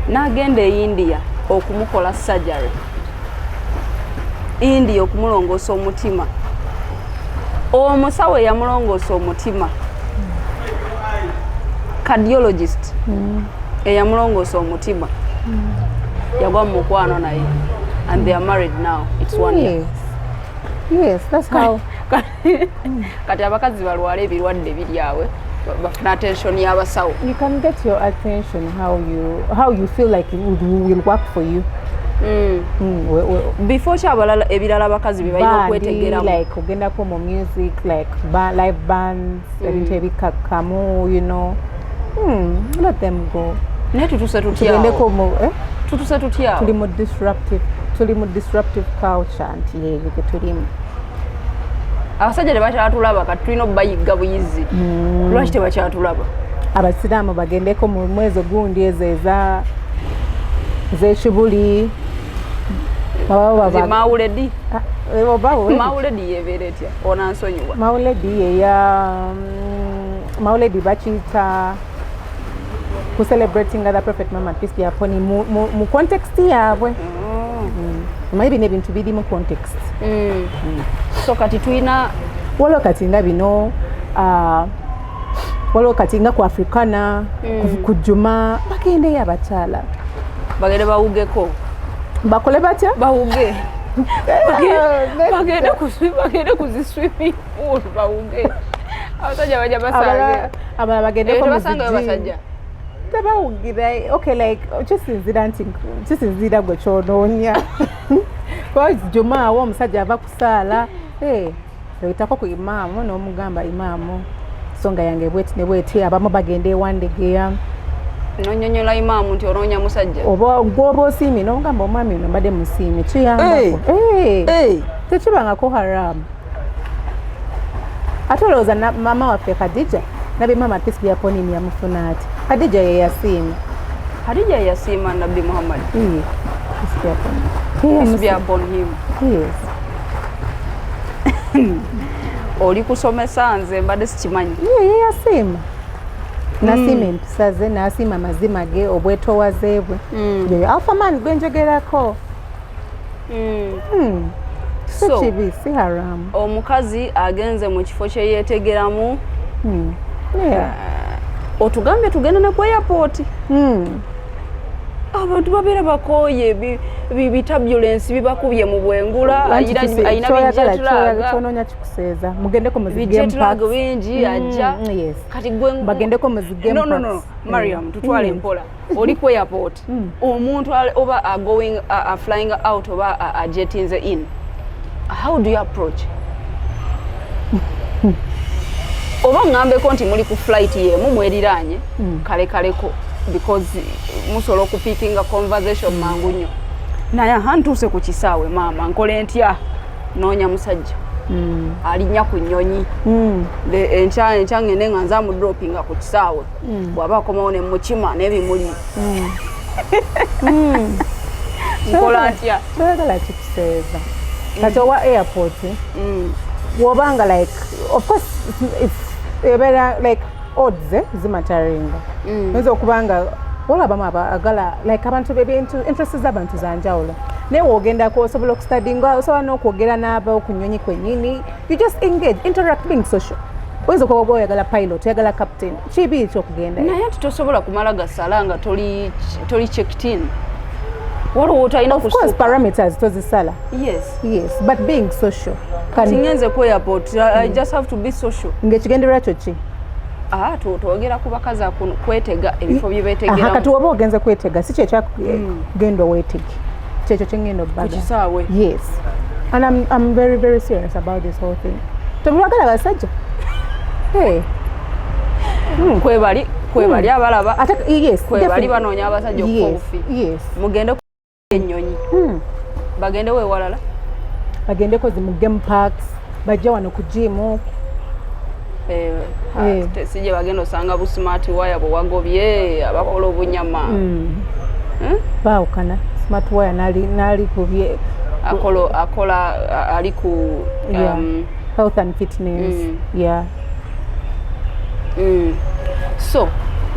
N'agenda e India okumukola surgery. India okumulongoosa omutima. Omusawo eyamulongoosa omutima, cardiologist eyamulongoosa omutima, yagwa mu mukwano naye and they are married now. It's one year. Yes, that's how. Kati abakazi balwala ebirwadde biryawe, bafuna attention y'abasawo. You can get your attention how you feel like it will work for you. Bifo ki abalala ebirala abakazi bye balina Bandi, okwetegeramu? Like ogendako mu music, like live bands, ebintu ebikakkamu. Let them go. Naye tutuse Tugendeko tutyawo? mu eh? Tutuse tutyawo? Tuli mu disruptive culture, nti yeeyo gye tulimu. Abasajja tebakyatulaba, kati tulina obubayigga buyizi. Lwaki tebakyatulaba? Abasiraamu bagendeko mu mwezi gundi ezo eza z'ekibuli. Mawuledi. Mawuledi yebeera etya? Onansonyiwa. Mawuledi eya mawuledi bakiyita ku celebrating the Prophet Muhammad, peace be upon him, mu context yaabwe. Omanyi bino ebintu biri mu context. So kati tulina Waliwo kati nga bino, waliwo kati nga ku Africana, ku Juma bagendeyo abakyala. Bagende bawugeko. Bakole batya? Bawuge. Bagende ku zi swimming pool bawuge, abasajja bajja basange. Abalala bagendeko mu Tebasangayo zi gym. basajja. Tebawugira. Okay, like kisinzira nti kisinzira gwe kyonoonya, kuba Juma awo omusajja ava kusaala, oyitako ku imaamu n'omugamba, "Imaamu, nsonga yange bweti ne bweti." Abamu bagenda ewandegeya. Nonyonyola imaamu nti onoonya musajja. Oba gwoba osiimye n'omugamba, "Omwami ono mbadde musiimye." Kiyambako. Tekibangako haramu. Ate olowooza maama waffe Khadija, Nabi Muhammad, peace be upon him, yamufuna ati? Khadija ye yasiima. Khadija yasiima Nabbi Muhammad? Iye, peace be upon him. Peace be upon him. Yes. Oli kusomesa, nze mbadde sikimanyi. Ye ye yasiima, nasiima empisa ze, nasiima amazima ge, obwetowaze bwe. Yoyo alpha man gwenjogerako. Si So, kibi, si haramu. Omukazi agenze mu kifo kye yeetegeramu. Otugambye tugende ne ku airport. Abantu babeera bakooye, bi turbulence bibakubye mu bwengula. Anti ayina kyoyagala bi jet lag. Kyonoonya kikuseeza. Mugendeko mu zi game Bi jet lag parks. bingi ajja. Yes. Kati gwe Bagendeko mu zi game No, parks. Mariam, tutwale mpola. Oli ku airport, omuntu oba a going a flying out oba a jetinze in, how do you approach? Oba ŋŋambeko nti muli ku flight yemu, mweriraanye kale kaleko, because musobola okupiikinga conversation mangu nnyo. Naye aha ntuuse ku kisaawe, maama, nkole ntya? Noonya musajja alinnya ku nnyonyi. Enkya ngende nga nze amudropinga ku kisaawe, bw'aba akomawo ne mukima n'ebimuli. Nkola ntya? Kyoyagala kikuseeza. Kati owa airport, wobanga like, of course it's ebeera like odds, zimataringa. Oyinza okuba nga walabamu abagala, like abantu bebintu, interest z'abantu zanjawulo, naye wogendako osobola okustadinga, osobola n'okwogera n'aba ku nnyonyi kwennyini. You just engage, interact, being social. Oyinza okuba oba oyagala pilot, oyagala captain, kibi ekyokugenda. Naye nti tosobola kumala gasala nga toli checked in, waliwo otalina Of course, kusuka. parameters tozisala. Yes, but being social Kati can ngenze ku airport, I just have to be social. Ng'ekigendererwa kyo ki? Ah, twogera ku bakazi kwetega ebifo bye Aha, kati beetegeramu. woba ogenze kwetega, si kyekyagenda weetege, kyekyo kyengenda Ku obbaga. kisaawe. Yes, and I'm very very serious about this whole thing. Tebulwagala basajja. Hey. Kwebali abalaba. Ate yes, Kwebali definitely. banoonya abasajja okufa obufi. Mugende ku ennyonyi, bagende weewalala. Bagendeko zi mu game parks, bajja wano ku gym. Eh, si gye bagenda osanga bu smart wire bwe wagobye abakola obunyama. Eh? Baawukana smart wire nali kubye. Akola ali ku Health and fitness. Yeah. So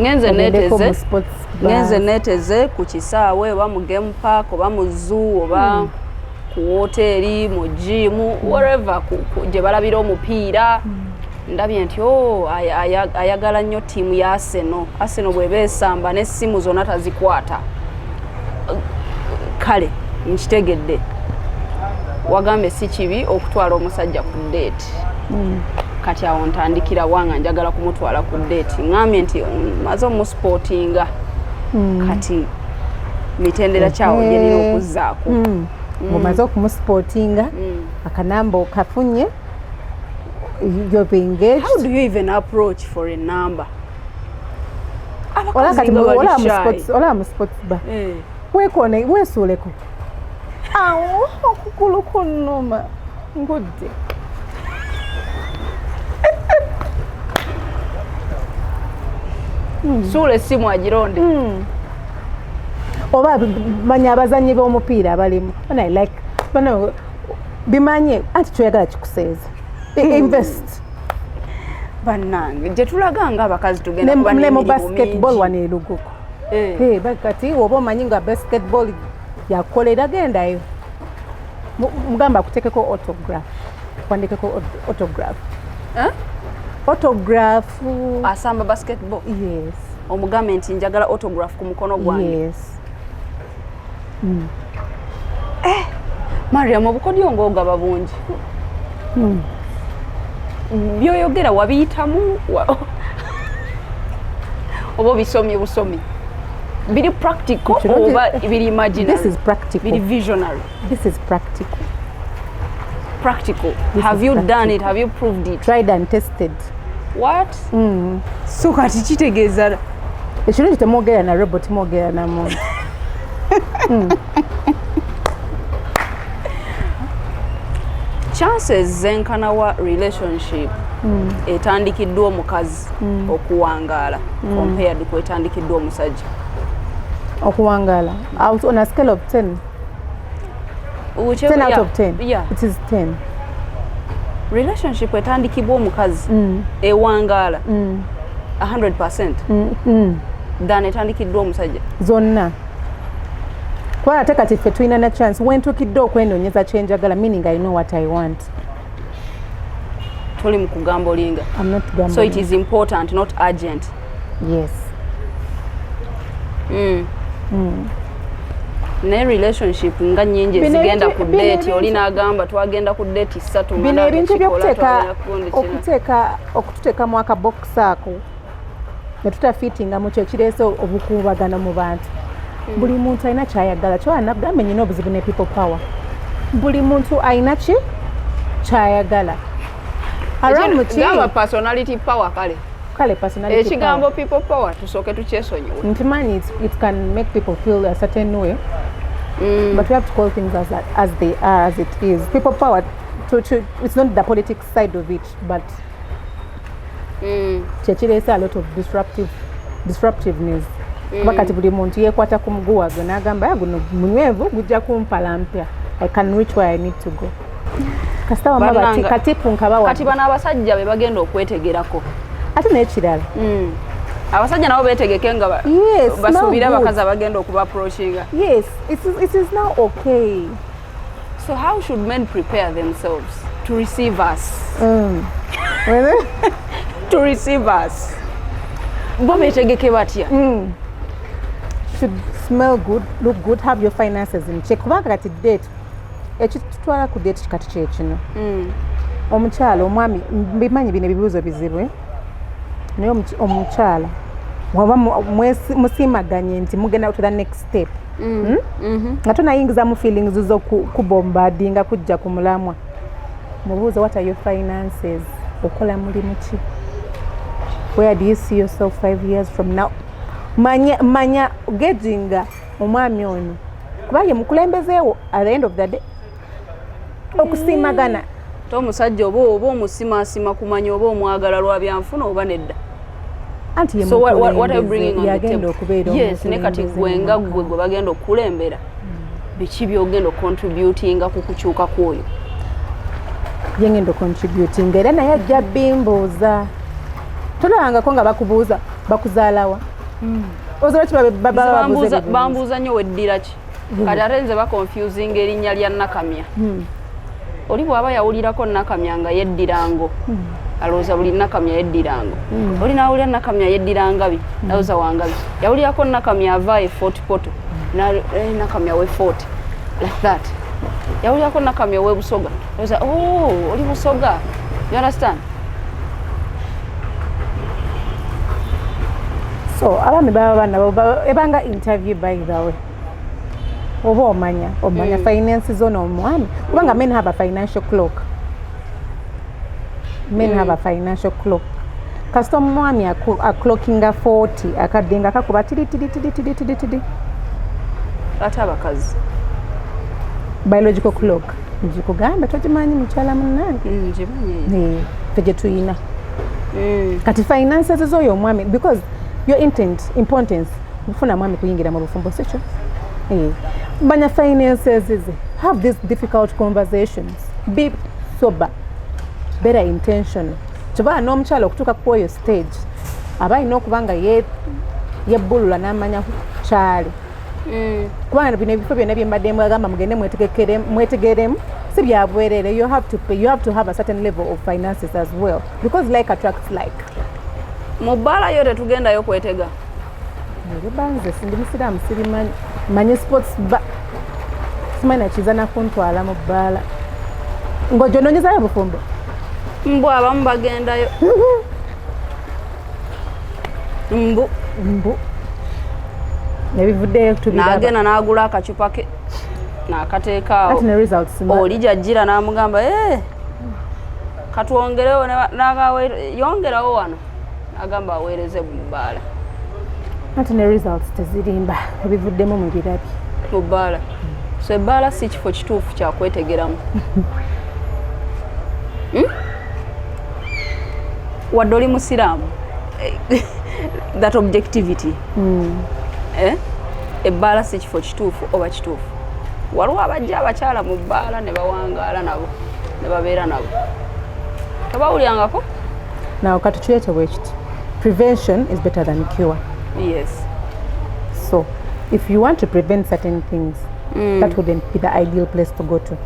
ngenze Bagendeko mu neeteze sports ngenze bars. neeteze ku kisaawe oba mu game park oba mu zoo oba ku woteeri, mu gym, wherever gye balabira omupiira. Ndabye nti o ayagala nnyo ttiimu ya Arsenal. Arsenal bw'eba esamba n'essimu zonna tazikwata. Kale nkitegedde, wagambye si kibi okutwala omusajja ku date. Kati awo ntandikira wanga njagala kumutwala ku date? Ŋŋambye nti maze omusupportinga, kati mitendera kyawo gye nina okuzzaako? Ng'omaze okumusupportinga, akanamba okafunye, you've engaged. How do you even approach for a number? Olaba Abakazi kati nga bali olaba mu shy. olaba mu sports bar, weekone, weesuuleko awo okugulu kunnuma, ngudde. Suula essimu agironde. Oba manya abazanyi b'omupiira abalimu. Bana, like bano bimanye anti kyoyagala kikuseeza. Invest. Bannange, gye tulaga nga abakazi tugenda kuba ne mu n'emirimu basketball mingi. Wano eruguko. Eh. Kati oba omanyi nga basketball yakolera, gendayo. Mugamba akuteekeko autograph, kwandikeko autograph. Eh? Autograph. Asamba basketball? Yes. Omugambe nti njagala autograph ku mukono gwange? Yes. Mariam, obukodyo ng'ogaba bungi. Byoyogera wabiyitamu oba obisomye busomi? Biri practical oba biri imaginary? This is practical. Biri visionary? This is practical. Practical. This Have is you done it? Practical. Have you proved it? Tried and tested. What? So kati kitegeeza Ekirungi temwogera na robot, mwogera na muntu. Chances zenkanawa relationship etandikiddwa omukazi okuwangaala compared ku etandikiddwa omusajja? Okuwangaala, out on a scale of 10? Whichever, 10 out yeah, of 10? Yeah. It is 10. Relationship etandikibwa omukazi ewangaala 100% than etandikiddwa omusajja? Zonna, kuba ate kati ffe tulina na chance wentuukidde okwenoonyeza kyenjagala, meaning I know what I want. Toli mu kugamba olinga. I'm not gambling. So it is important, not urgent. Yes. Naye relationship nga nnyingi Bino ezigenda ku bino date, oli n'agamba twagenda ku date ssatu nga Bino ebintu nakikola, byokuteeka twagenda kugundi kino. Okuteeka okututeekamu akabokisi ako ne tutafiitinga mu kyo kireese obukuubagano mu bantu. Buli muntu alina kyayagala. Kyoba nagambe nyina obuzibu ne people power. Buli muntu alina ki kyayagala. Around ki Gamba personality power, kale. Kale, personality Ekigambo power. People power tusooke tukyesonyiwe. Ntimanyi it can make people feel a certain way, but we have to call things as they are, as it is. People power it's not the politics side of it, but kyekireese a lot of disruptiveness, kuba kati buli muntu yeekwata ku muguwa gwe n'agamba, "Ah, guno munywevu, gujja kumpala mpya, I can reach where I need to go." Kasita wamma bati katipu nkabawa. Kati bano abasajja be bagenda okwetegerako. Ate n'ekirala, Abasajja nabo betegeke nga Yes, basuubire now good. abakazi abagenda okuba approachinga. Yes, it is now okay. So how should men prepare themselves to receive us? To receive us, bo betegeke batya? Should smell good, look good, have your finances in check, kubanga kati date ekitutwala ku date kati kyekino. Omukyala, omwami, mbimanyi bino ebibuuzo bizibu, eh? Naye omukyala waba musiimaganye nti mugenda to the next step, Nga tonayingiza mu feelings zo kubombardinga kujja ku mulamwa, mubuuze, "What are your finances? Okola mulimu ki? Where do you see yourself 5 years from now?" Manya, manya gauginga omwami ono, kuba ye mukulembezeewo at the end of the day. Okusiimagana. Te omusajja oba omusimaasima kumanya oba omwagala lwa byanfuna oba nedda. Anti ye So what are you bringing on the yagenda table? okubeera Yes, ne kati gwe nga gwe gwe bagenda okukulembera, biki byogenda ocontributinga ku kukyuka kwoyo? Yengenda ocontributing, era naye ajja bimbuuza. Tolabangako nga bakubuuza bakuzaalawa? Oza lwaki Nze babuuza ebibuuzo? Bambuuza nnyo weddira ki. Kati ate nze baconfusinga erinnya lya Nakamya. Oli bw'aba yawulirako Nakamya nga yeddirango, alowooza buli Nakamya yeddirango. Oli nawulira Nakamya yeddira Ngabi, alowooza Wangabi. Yawulirako Nakamya ava e Fort Portal, Nakamya we Fort, like that. Yawulirako Nakamya owe Busoga, alowooza, "Oh, oli Busoga." You understand? So abaami baba banabo ebanga interview, by the way, oba omanya finance zo n'omwami, kubanga men have a financial clock. Men have a financial clock. Kasita omwami aclockinga 40, akadde nga kakuba tiri tiri tiri tiri tiri tiri. Ate abakazi? Biological clock ngikugambe togimanyi, mukyala munnange? Ngimanyi. Ffe gye tuyina kati finances z'oyo omwami, because Your intent, importance kufuna mwami kuyingira mu bufumbo, sikyo? Eh. Manya finances ze. Have these difficult conversations, be sober, better intentional. Kyova n'omukyala okutuuka ku oyo stage aba alina okuba nga yebbulula n'amanya kyali, kubanga bino ebifo byonna byembadde mbagamba mugende mwetegeremu si byabwerere. You have to pay, you have to have a certain level of finances as well, because like attracts like. Mu bbaala yo tetugendayo kwetega? Banze ndi musiraamu, sirimanyi manyi sports ba simanyi nakiza nakuntwala mu bbaala ng'ogyononyezayo bufumbo. Mbu abamu bagendayo mbu. Mbu nebivuddeyo tubiraba. N'agenda n'agula akacupa ke n'akateeka awo. Ati ne results Oli gyajjira n'amugamba, "Eh, katwongerewo," yongerawo wano, agamba aweereze mu bbaala. Ati ne results tezirimba, ebivuddemu mu birabye. Mu bbaala. So ebbaala si kifo kituufu kyakwetegeramu? Wadde oli musiraamu, that objectivity, eh? Ebbaala si kifo kituufu oba kituufu? Waliwo abajja abakyala mu bbaala ne bawangaala nabo ne babeera nabo, tebawulyangako? Now katukireete bwe kiti: prevention is better than cure. So if you want to prevent certain things, that wouldn't be the ideal place to go to.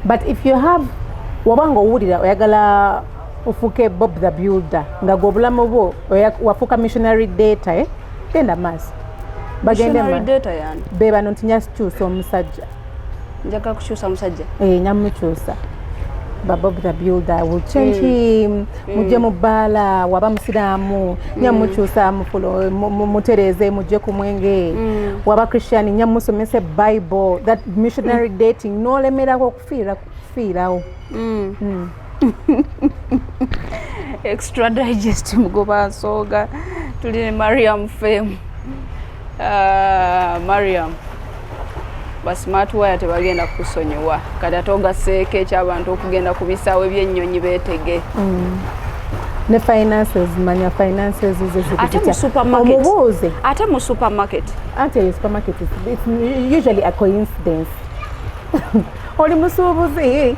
But if you have, waba nga owulira oyagala ofuuke Bob the Builder, nga gwe obulamu bwo wafuuka missionary dater, eh? Genda maaso, bagende Missionary dater yani? Be bano nti nyakikyusa omusajja. Njagala kukyusa musajja. Eh, nyamukyusa. Ba Bob the Builder will change him. Mujje mu bbaala, waba musiraamu, nyamukyusa, mutereeze, mujje ku mwenge. Waba Christian, nyamusomese Bible. That missionary dating n'olemerako okufiira kufiirawo. Extra Digest, mugoba nsonga, tuli ne Mariam Fem. Mariam, ba smart wire tebagenda kukusonyiwa. Kati ate ogaseeko ekyabantu okugenda ku bisaawe by'ennyonyi beetege. Ne finances, manya finances ze ziri Ate mu zitya. supermarket. Omubuuze. Ate mu supermarket. Anti eyo supermarket it's usually a coincidence. Oli musuubuzi.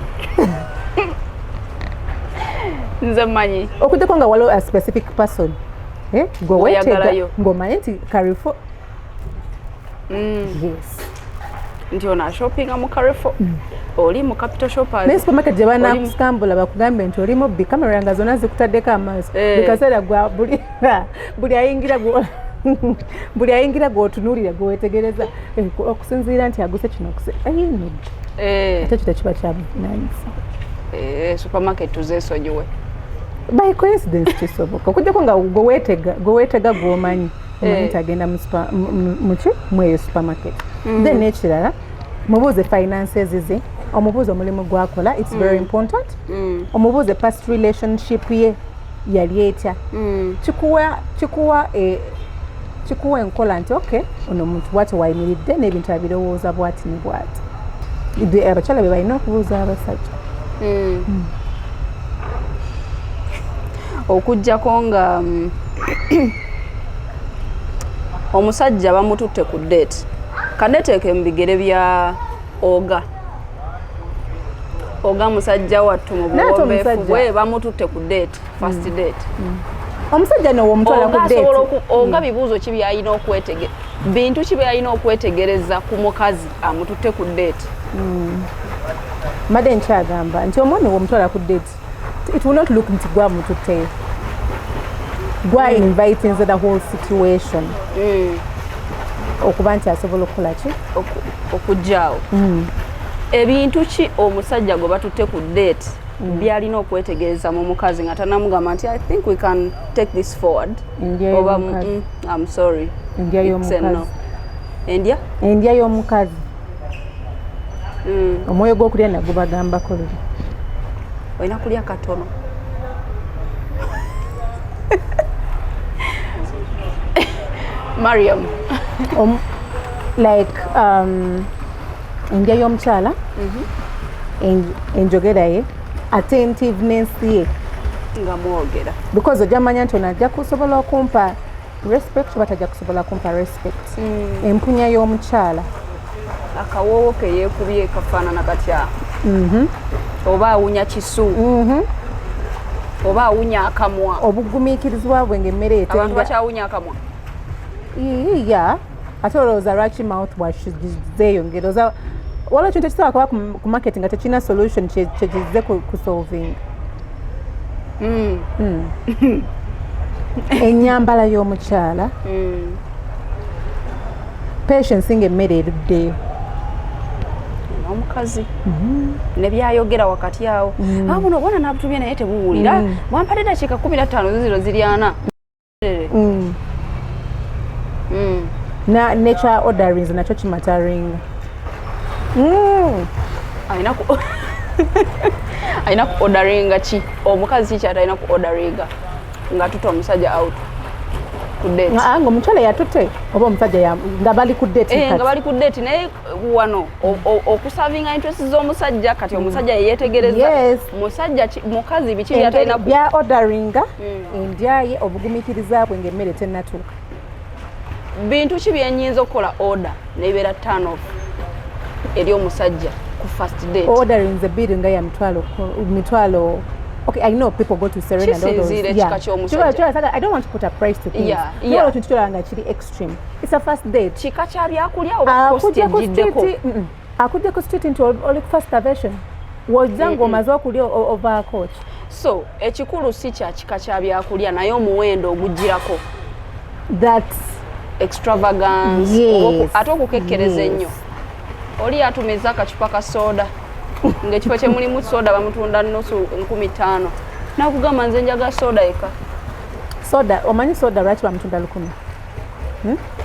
Nze mmanyi. Okuddeko nga waliwo a specific person, eh, gwe weetega. Oyagalayo. Ng'omanye nti Carrefour, yes. Nti ono ashoppinga mu Carrefour, oli mu Capital Shoppers. Naye supermarket gye banakusitambula bakugambe nti oli mubbi, kamera nga zonna zikutaddeko amaaso. Eh. Buli kaseera gwa buli ayingira gw'otunuulira, gwewetegereza, eh, okusinziira nti aguse kino nedda. Eh, ate kyo tekiba kyabuvunaanyizibwa. Eh, supermarket tuzeesonyiwe. By coincidence kisoboka, okujjako nga gwe weetega gw'omanyi, omanyi Eh. nti agenda mu muki mweyo supermarket. Then n'ekirala, mubuuze finances ze, omubuuze omulimu gwakola, it's very important. Omubuuze past relationship ye yali etya. Kikuwa enkola nti okay, ono omuntu bwati wayimiridde n'ebintu abirowooza bwati ne bwati. Abakyala be balina okubuuza abasajja. Okugjako nga omusajja bamututte ku date, kaneteeke mu bigere bya oga oga musajja wattu mu Naye ate buwombeefu omusajja- bwe bamututte ku date, first date. Omusajja nowe omutwala ku Oga asobola date. Oga bibuuzo ki byalina okwetege, bintu ki byalina okwetegereza ku mukazi amututte ku date? Mbadde nkyagamba nti omwami womutwala ku date, it will not look nti gwamututteyo, gwa inviting the whole situation okuba nti asobola okukola ki? Okuggyaawo ebintu ki omusajja gwe batutte ku date byalina okwetegereza mu mukazi nga tanamugamba nti, "I think we can take this forward," Endya oba y'omukazi. I'm sorry, Endya it's a no." y'omukazi. Endya. Endya y'omukazi. Omwoyo gw'okulya nagubagambako luli. Olina kulya katono. Mariam. Like endya y'omukyala, enjogera ye, attentiveness ye. Nga mwogera. Because ojja manya nti ono ajja kusobola okumpa Respect oba tajja kusobola kumpa respect. Empunya y'omukyala. Akawoowo ke yeekubye kafaanana katya? Oba awunya kisu, oba awunya akamwa? Obugumiikirizibwa bwe ng'emmere Abantu etenga. bakyawunya akamwa? Iya, ate olowooza lwaki mouthwash zeeyongera? Oza waliwo ekintu ekisobola kuba ku market nga tekirina solution kyekizze ku solving. Ennyambala y'omukyala, patience ng'emmere eruddeyo. Omukazi ne byayogera wakati awo, ah, buno bwana nabutumye naye tebuwulira, bwampadde dakiika 15, ziziro ziri 40. Na nature orderings nakyo kimatteringa. Alina ku orderinga ki? Omukazi ki kyatalina ku orderinga nga tuta omusajja out ku date? Ah, nga omukyala yatute oba omusajja nga bali ku date? Eh, kati. Nga bali ku date, naye wano okuservinga interest z'omusajja. Kati omusajja yeyetegereza. Musajja mukazi biki byatalina ku Bya orderinga, endya ye, obugumiikiriza bwe ng'emmere tennatuuka. Bintu ki byenyinza okukola order nebeera turn off eri omusajja ku first date? Ordering the bill nga ya mitwalo. Okay, I know people go to Serena and all those. Kisinziira ekika ky'omusajja. Kiba- I don't want to put a price to things. Yeah. Ekintu kyolaba nga kiri extreme. It's a first date. Kika kya byakulya oba cost Akujja ku egiddeko? street, Akujja ku street nti oli ku first starvation. Wojja ng'omaze okulya ovaako ki? So ekikulu si kya kika kya byakulya, naye omuwendo ogugirako. That's Extravagance. Yes. Oba ate okukekkereza ennyo. Oli atumiza akacupa ka soda ng'ekifo kye mulimu soda bamutunda nusu 5,000, nakugamba, "Nze njaga soda eka." Soda, omanyi soda lwaki bamutunda 1,000?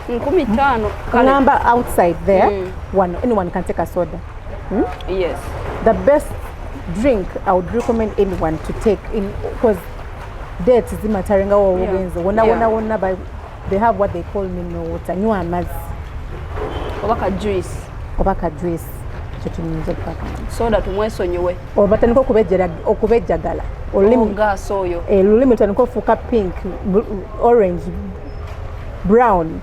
5,000 kale. Ngamba outside there, one, anyone can take a soda. The best drink I would recommend anyone to take in, because dates zimatteringa wobugenzi wonna, wonna wonna, but they have what they call mineral water. Nywa amazzi. Oba ka juice. Oba ka juice, ekyo kiyinza okubagamba. Soda tumwesonyiwe. Oba batandika okubejjagala olulimi. Ogaasi oyo. Eh, olulimi lutandika ofuuka pink, orange, brown.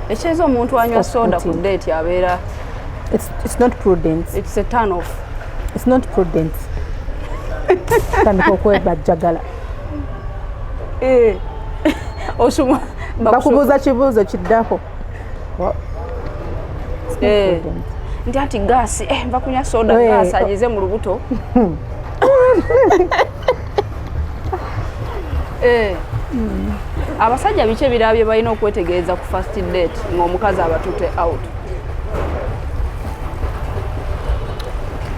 Ekitegeeza omuntu anywa soda ku Off-putting. date abeera It's not prudent. It's a turn off. It's not prudent. Tandika okwebajjagala. Osuma. Bakubuuza kibuuzo kiddako. Well, it's not prudent. Nti anti gaasi, eh, nva kunywa soda. Gaasi agize mu lubuto. Eh. Abasajja biki ebirala bye balina okwetegereza ku first date ng'omukazi abatute out?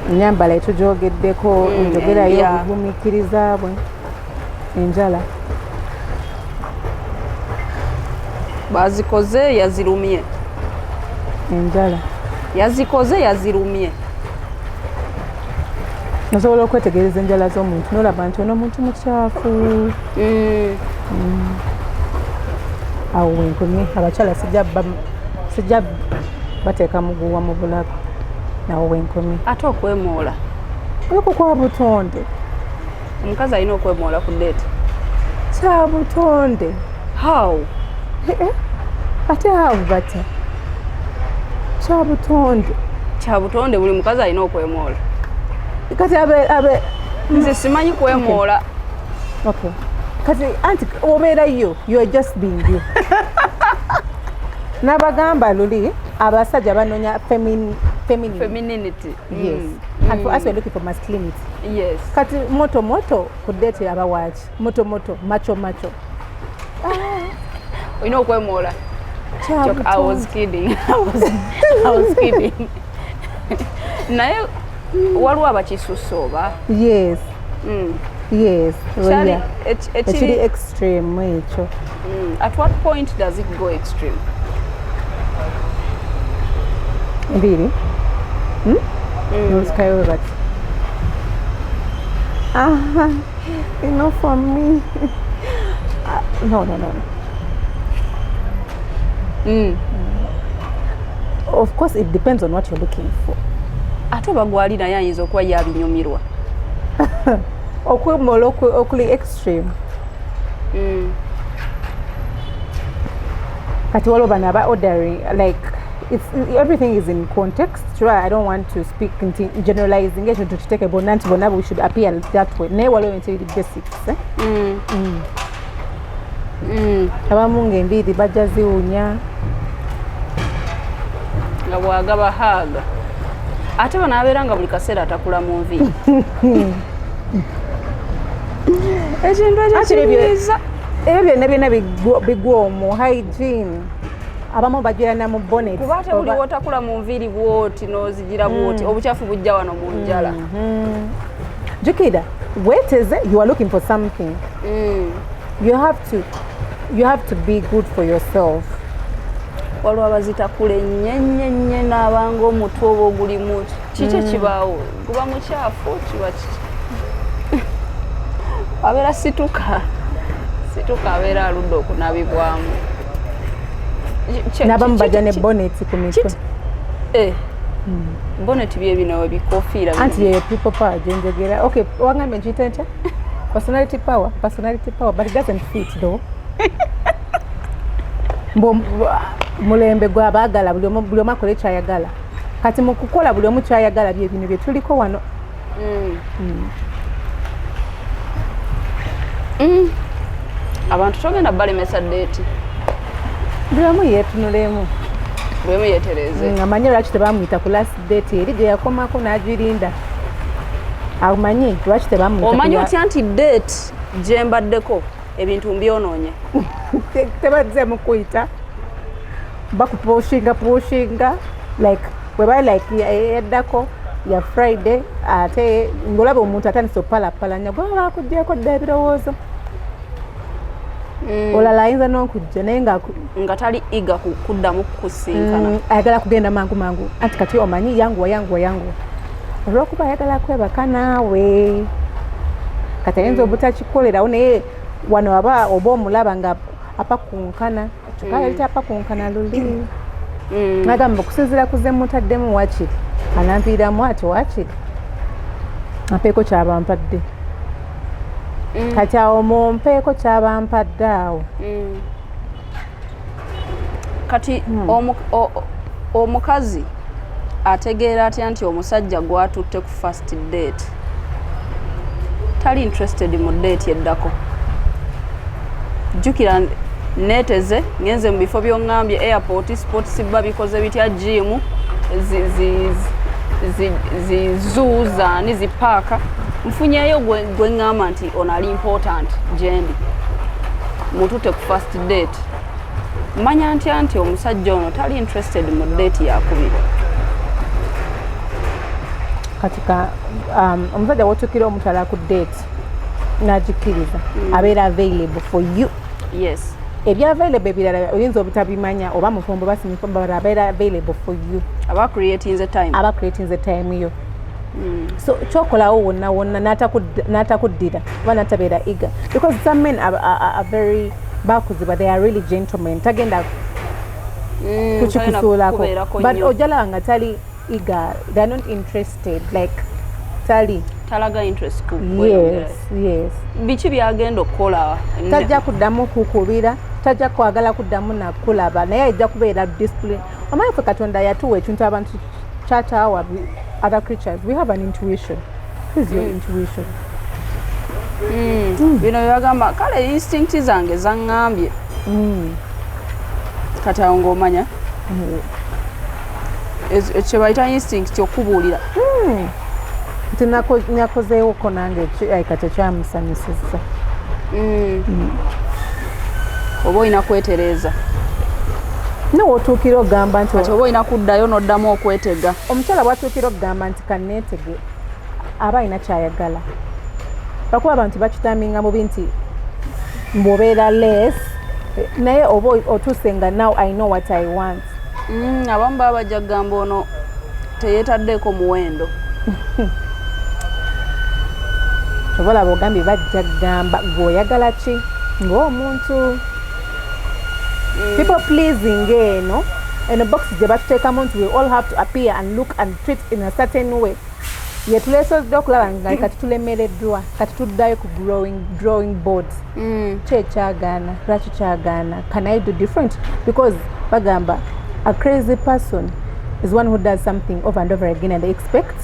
Enyambala etugyogeddeko, enjogerayo, Endya. Obugumiikiriza bwe, enjala. Bazikoze yazirumye. Enjala. Yazikoze yazirumye. Osobola okwetegereza enjala z'omuntu nolaba nti ono omuntu mukyafu. Awo wenkomye. Abakyala sijja bateeka muguwa mu bulago. Awo wenkomye. Ate okwemoola? Okwo kwa butonde. Omukazi alina okwemoola ku date? Kya butonde. How? Ate awo batya? Kya butonde. Kya butonde, buli mukazi alina okwemoola? Kati abe Nze simanyi kwemoola. Okay, kati anti obeera you, you are just being you. N'abagamba luli abasajja banoonya feminine. Femininity. Yes, and for us, we're looking for masculinity. Kati moto moto ku date aba waaki? Moto moto, macho macho. Olina okwemoola? Kya Joke, I was butonde. kidding. I was kidding. Naye waliwo abakisussa oba? Yes. Yes. Kyali Yeah. Ekiri ekiri extreme ekyo. At what point does it go extreme? Mbiri nosikayo we bati, aha, enough for me. Ah, no, no, no, no. Of course it depends on what you're looking for. Ate oba gwali naye ayinza okuba yabinyumirwa. Okwemoola okuli extreme. Kati waliwo bano aba ordering, like everything is in context. Sure, I don't want to speak nti generalizing ekyo tukiteeke bonna nti bonna we should appear that way, naye waliwo ebintu ebiri basics, eh? Abamu ng'enviiri bajja ziwunya. Nga bwagaba haaga, ate bano abeera nga buli kaseera atakula mu nviiri, ekintu ekyo Actually, kinyiiza. Ebyo byonna byonna bigwa omwo, hygiene. Abamu bagira mu bonnet. Kuba ate buli wotakula mu nviiri bwoti n'ozigira bwoti, obukyafu bujja wano mu njala. Jukira weeteze, you are looking for something. You have to be good for yourself. Waliwo abazitakula ennyo ennyo ennyo, n'abanga omutwe oba ogulimu kiki ekibaawo, guba mukyafu, kiba kiki, abeera situka situka, abeera aludde okunabibwamu. N'abamu bajja ne bonnet ku mitwe. Eh, bonnet bye bino ebikofiira bino. Anti yeyo people power gyenjogera. Okay, wangambye nkiyite ntya? Personality power, personality power, but it doesn't fit though. Mbu mulembe gwabaagala buli omu akole kyayagala. Kati mu kukola buli omu kyayagala, bye bino bye tuliko wano. Abantu togenda balemesa date. Buli omu yeetunulemu. Buli omu yeetereeze. Amanyi lwaki tebamuyita ku last date eri gye yakomako n'agirinda. Amanyi lwaki tebamuyita. Omanyi otya nti date gye mbaddeko ebintu mbyonoonye? Tebazzeemu kuyita, bakupushinga pushinga, like weba like yaddako ya Friday, ate ng'olaba omuntu atandise opalapalanya, gwe bakugyeko dda ebirowoozo. Olala ayinza n'okujja naye nga nga tali eager kuddamu kusinkana. Ayagala kugenda mangu mangu, anti kati omanyi yanguwa yanguwa yanguwa, olwokuba ayagala kwebaka naawe. Kati ayinza obutakikolerawo, naye wano aba oba omulaba nga apakunkana, kyokka yali tapakunkana luli. Nagamba okusinziira ku ze mutaddemu, wakiri ananviiramu ati wakiri ampeeko kyabampadde. Kati awo mumpeeko kyabampadde awo. Kati omukazi ategeera atya nti omusajja gwatutte ku first date tali interested mu date eddako? Jjukira neeteze, ngenze mu bifo by'oŋŋambye, airport, sports bar, bikoze bitya, gym, zi zoo, zaani, zi paaka, nfunyeyo gwe ŋŋamba nti ono ali important gyendi, mututte ku first date. Manya ntya nti omusajja ono tali interested mu date yakubiri? Kati ka omusajja wotuukira omutwala ku date n'agikkiriza, abeera available for you. Ebya available ebirala oyinza obutabimanya, oba mufumbo oba si mufumbo, but abeera available for you. Aba creatinze time. Aba creating time yo. So kyokolawo wonna wonna n'atakuddira oba n'atabeera eager, because some men are very bakuzibwa, they are really gentlemen, tagenda kukikusuulako. Kubeerako But nnyo. ojalaba nga tali eager, they are not interested, like tali Talaga interest ku kweyongera. Yes. Biki byagenda okukola? Tajja kuddamu kukubira, tajja kwagala kuddamu nakulaba, naye ajja kubeera discipline. Omanyi ffe Katonda yatuwa ekintu abantu kyataawa other creatures. We have an intuition. What is your intuition? Bino byebagamba, kale instinct zange zaŋŋambye. Kati awo ng'omanya kye bayita instinct okubuulira. Nti nakozeewoko nange kati ekyamusanyusizza. Oba olina kwetereeza. Newotuukira ogamba nti Kati oba olina kuddayo n'oddamu okwetega. Omukyala bwatuukira okugamba nti kaneetege, aba alina kyayagala, lwakuba abantu bakitaminga mubi nti mbwobeera less, naye oba otuuse nga now I know what I want. Abamu baba bajja kugamba ono teyeetaddeeko muwendo. Oba olaba ogambye bajja kugamba gweoyagala ki ng'omuntu. People pleasing eno, eno box gye batuteekamu nti we all have to appear and look and treat in a certain way. Yetuleesozza okulaba nga kati tulemereddwa, kati tuddayo ku drawing board. Ki ekyagaana? Lwaki kyagaana? Can I do different? Because bagamba a crazy person is one who does something over and over again and they expect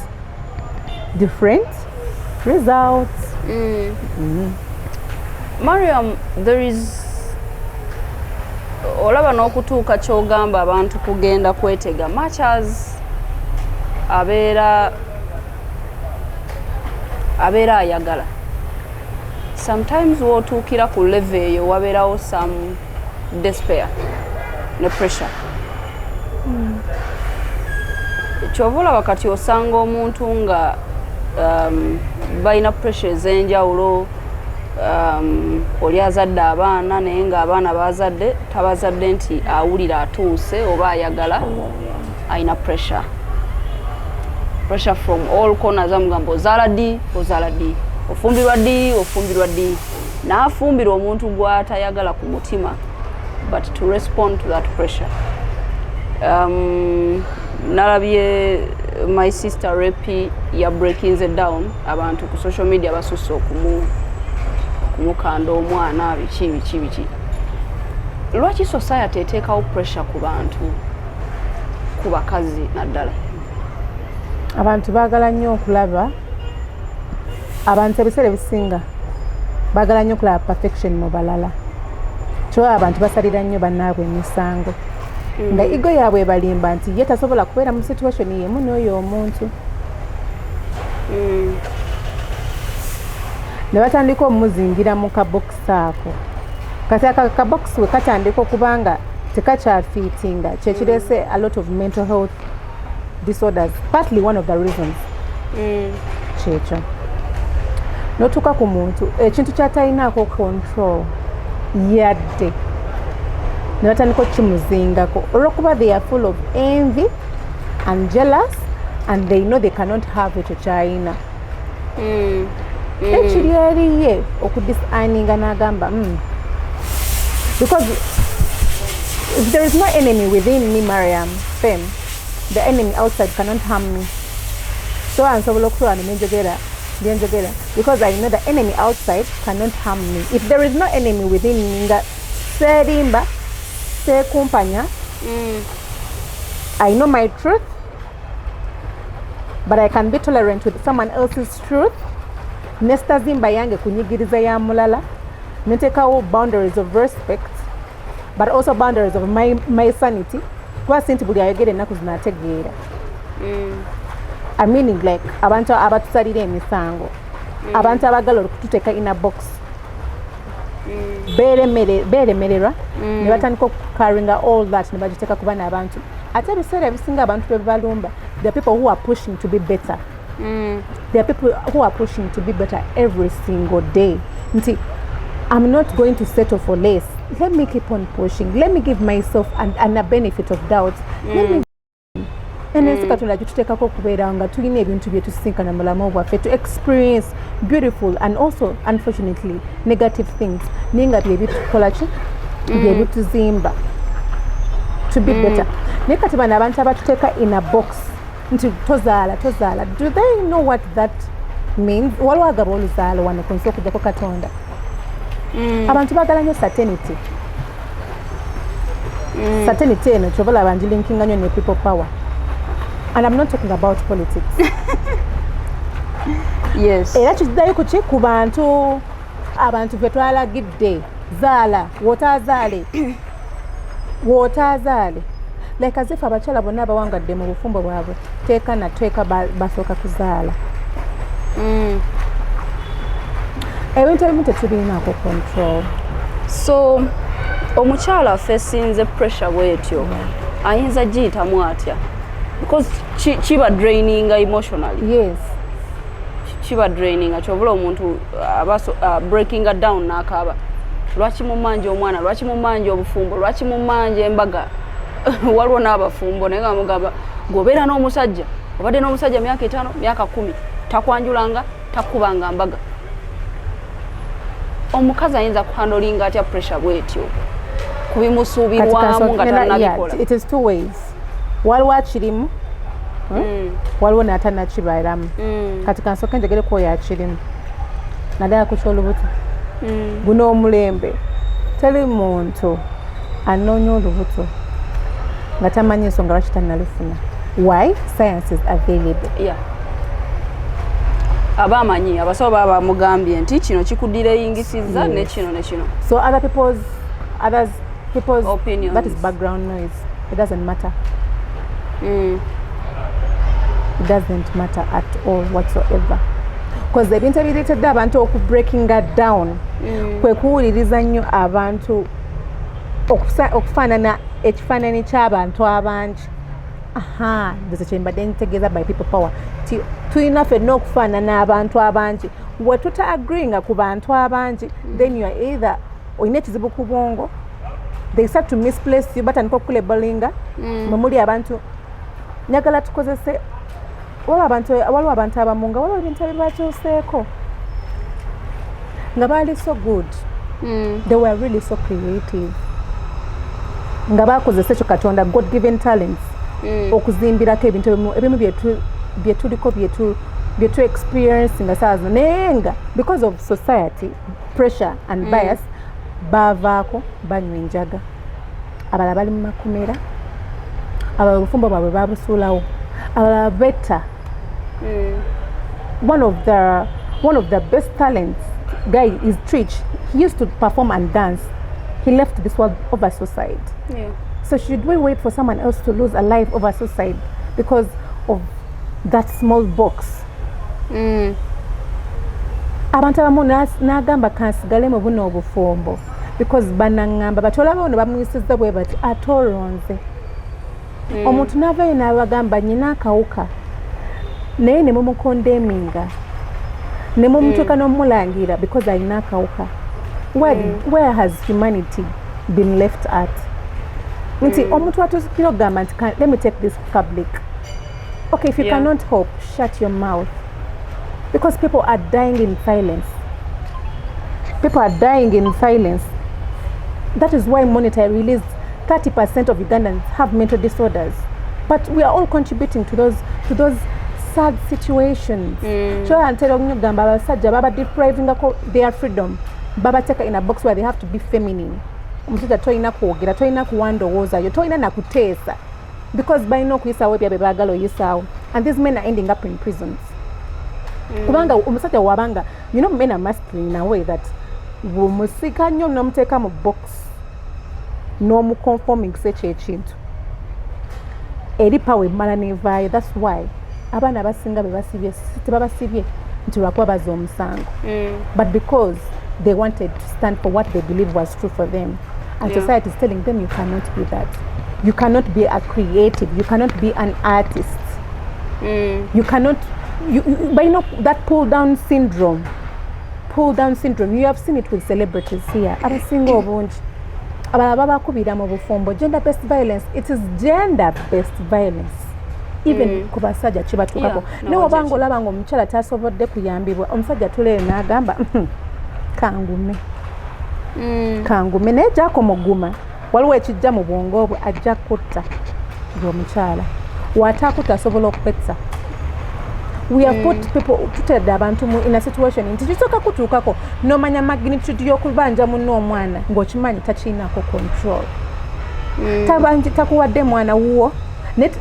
different results. Mariam, there is, olaba n'okutuuka kyogamba abantu kugenda kwetega, much as abeera ayagala, sometimes wootuukira ku level eyo wabeerawo some despair ne pressure. Kyova olaba kati osanga omuntu nga balina pressure ez'enjawulo, oli azadde abaana naye ng'abaana bazadde tabazadde nti awulira atuuse oba ayagala, alina pressure from all corners. Amugamba, "Ozaala ddi? Ozaala ddi? Ofumbirwa ddi? Ofumbirwa ddi?" N'afumbirwa omuntu gw'atayagala ku mutima, but to respond to that pressure. Nalabye my sister Repi ya breaking it down, abantu ku social media basusse okumukanda omwana, biki biki biki. Lwaki society eteekawo pressure ku bantu, ku bakazi naddala? Abantu baagala nnyo okulaba, abantu ebiseera ebisinga baagala nnyo okulaba perfection mu balala. Kyoba abantu basalira nnyo bannaabwe emisango, nga ego yaabwe ebalimba nti ye tasobola kubeera mu situation yemu n'oyo omuntu, ne batandika omuzingira mu kabokisi ako. Kati aka kabokisi we katandika okuba nga tekakyafiitinga, kyekireese a lot of mental health disorders. Partly one of the reasons kyekyo, notuuka ku muntu ekintu kyatalinaako control yadde, ne batandika okukimuzingako olwokuba they are full of envy and jealous and they know they cannot have ekyo kyayina. Ekiri eriye okudiscerninga n'agamba, Because if there is no enemy within me, Mariam Fem, the enemy outside cannot harm me. So nsobola okutuula nenjogera byenjogera because I know the enemy outside cannot harm me. If there is no enemy within me, nga seerimba, seekumpanya, I know my truth, but I can be tolerant with someone else's truth, nesitazimba yange kunyigiriza ya mulala, neteekawo boundaries of respect but also boundaries of my sanity, kuba si nti buli ayogera ennaku zino ategeera. I meaning like abantu abatusalira emisango, abantu abagala okututeeka in a box, beeremererwa ne batandika okucarryinga all that ne bagiteeka ku bana abantu. Ate ebiseera ebisinga abantu bwe balumba, the people who are pushing to be better. There are people who are pushing to be better every single day, nti I'm not going to settle for less. Let me keep on pushing. Let me give myself an a benefit of doubt. Let me eno ensi Katonda gituteekako okubeera nga tulina ebintu bye tusisinkana mu bulamu bwaffe, to experience beautiful and also unfortunately negative things, naye nga bye bitukola ki, bye bituzimba to be better. Naye kati bano abantu abatuteeka in a box nti tozaala, tozaala, do they know what that means? Waliwo agaba oluzaalo wano ku nsi okujjako Katonda? Abantu baagala nnyo certainty. Certainty eno kyova olaba ngilinkinga nnyo ne people power, and I'm not talking about politics. Era kiddayo kuki? Ku bantu, abantu fe twalagidde zaala, wotaazaale, wotaazaale, like as if abakyala bonna abawangadde mu bufumbo bwabwe teeka na teeka basooka kuzaala. Ebintu ebimu tetubirinaako control. So omukyala afesinze pressure bwetyo ayinza giyitamu atya? Because kiba draininga emotionally. Yes. Kiba draininga, kyobula omuntu aba breakinga down n'akaaba, "Lwaki mumanja omwana? Lwaki mumanja obufumbo? Lwaki mumanja embaga?" Waliwo n'abafumbo naye nga mugamba, "Gweobeera n'omusajja, obadde n'omusajja myaka 5, myaka 10, takwanjulanga, takubanga mbaga." Omukazi ayinza kuhandlinga atya pressure bwetyo kubimusuubirwamu nga tannabikola? It is two ways. Waliwo akirimu eh? Waliwo n'atanakibeeramu. Kati kansooke njogereko oyo akirimu, naddala ku kyolubuto. Guno omulembe teri muntu anoonya olubuto nga tamanyi ensonga lwaki tannalufuna. Why? Science is available. Yeah. Aba amanyi, abasawo baba bamugambye nti kino kikudireyingisizza ne kino ne kino. So other people's others people's opinions. That is background noise. It doesn't matter. It doesn't matter at all whatsoever, because ebintu ebireetedde abantu okubreakinga down kwe kuwuliriza nnyo abantu, okufaanana ekifaananyi ky'abantu abangi. Aha, nze kyembadde ntegeeza by people power, ti tulina ffenna okufaanana abantu abangi. We tuta agreeinga ku bantu abangi, then you are either olina ekizibu ku bwongo, they start to misplace you, batandika okulabelinga mwe muli abantu. Njagala tukozese, waliwo abantu abamu nga waliwo ebintu ebibakyuseeko nga baali so good. They were really so creative, nga bakozesa ekyo Katonda, God given talents, okuzimbirako ebintu ebimu bye tuliko, byetu experience nga saa zino, naye nga because of society pressure and bias, bavaako banywa enjaga, abalala bali mu makomera, abalala obufumbo bwabwe babusuulawo, abalala betta. One of the best talents guy is Trish. He used to perform and dance. He left this world over suicide. So should we wait for someone else to lose a life over suicide because of that small box? Abantu abamu n'agamba kansigale mu buno obufumbo because banaŋŋamba bati olaba ono bamuyisizza bwe bati, ate olonze omuntu n'avayo n'abagamba nyina akawuka, naye ne mumucondemninga ne mumutuuka n'omulangira because alina akawuka. Where has humanity been left at? Nti omuntu atuukira okugamba nti, "Let me take this public." Okay, if you cannot hope, shut your mouth, because people are dying in silence. People are dying in silence. That is why Monitor released 30% of Ugandans have mental disorders, but we are all contributing to those sad situations. So ntera nnyo okugamba abasajja baba deprivingako their freedom, babateeka in a box where they have to be feminine. Omusajja tolina kwogera, tolina kuwa ndowoozayo, tolina nakuteesa, because balina okuyisaawo ebyabwe baagala oyisaawo. And these men are ending up in prisons, kubanga omusajja wabanga, men are masculine in a way that bw'omusika nnyo n'omuteeka mu box n'omuconformingisa ekyo ekintu, eri power emala nevaayo. That's why abaana abasinga be basibye tebabasibye nti lwakuba baza omusango, but because they wanted to stand for what they believe was true for them, and society is telling them, "You cannot be that. You cannot be a creative. You cannot be an artist. You cannot." But you know that pull down syndrome, pull down syndrome, you have seen it with celebrities here. Abasinga obungi abalala babakubira mu bufumbo. Gender based violence, it is gender based violence even ku basajja kibatuukako. Naye wabanga olaba nga omukyala tasobodde kuyambibwa, omusajja tuleyo n'agamba, kangume, kangume." Naye gyakomuguma waliwo ekijja mu bwongo bwe, ajja kutta ng'omukyala waataakutta asobola okwetta. We have put people, tutedde abantu mu in a situation nti kisooka kutuukako nomanya magnitude y'okubanja munno omwana ng'okimanyi takirinako control. Takuwadde mwana wuwo, naye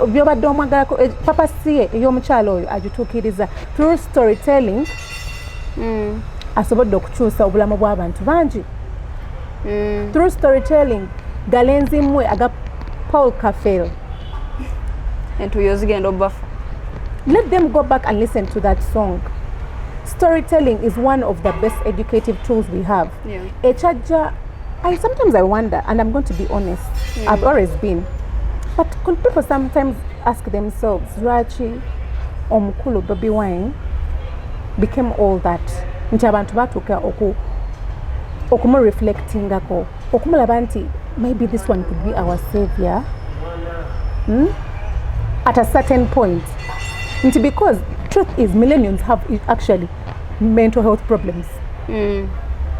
byobadde omwagalako, purpose ye ey'omukyala oyo agituukiriza through storytelling. Asobodde okukyusa obulamu bw'abantu bangi through storytelling. Galenzi mmwe aga Paul Kafeero. Entuyo zigenda obbafa. Let them go back and listen to that song. Storytelling is one of the best educative tools we have. Ekyajja, I sometimes I wonder, and I'm going to be honest, I've always been, but could people sometimes ask themselves lwaki omukulu Bobi Wine became all that, nti abantu batuuka okumureflectingako, okumulaba nti maybe this one could be our savior, At a certain point, nti because truth is millennials have actually mental health problems.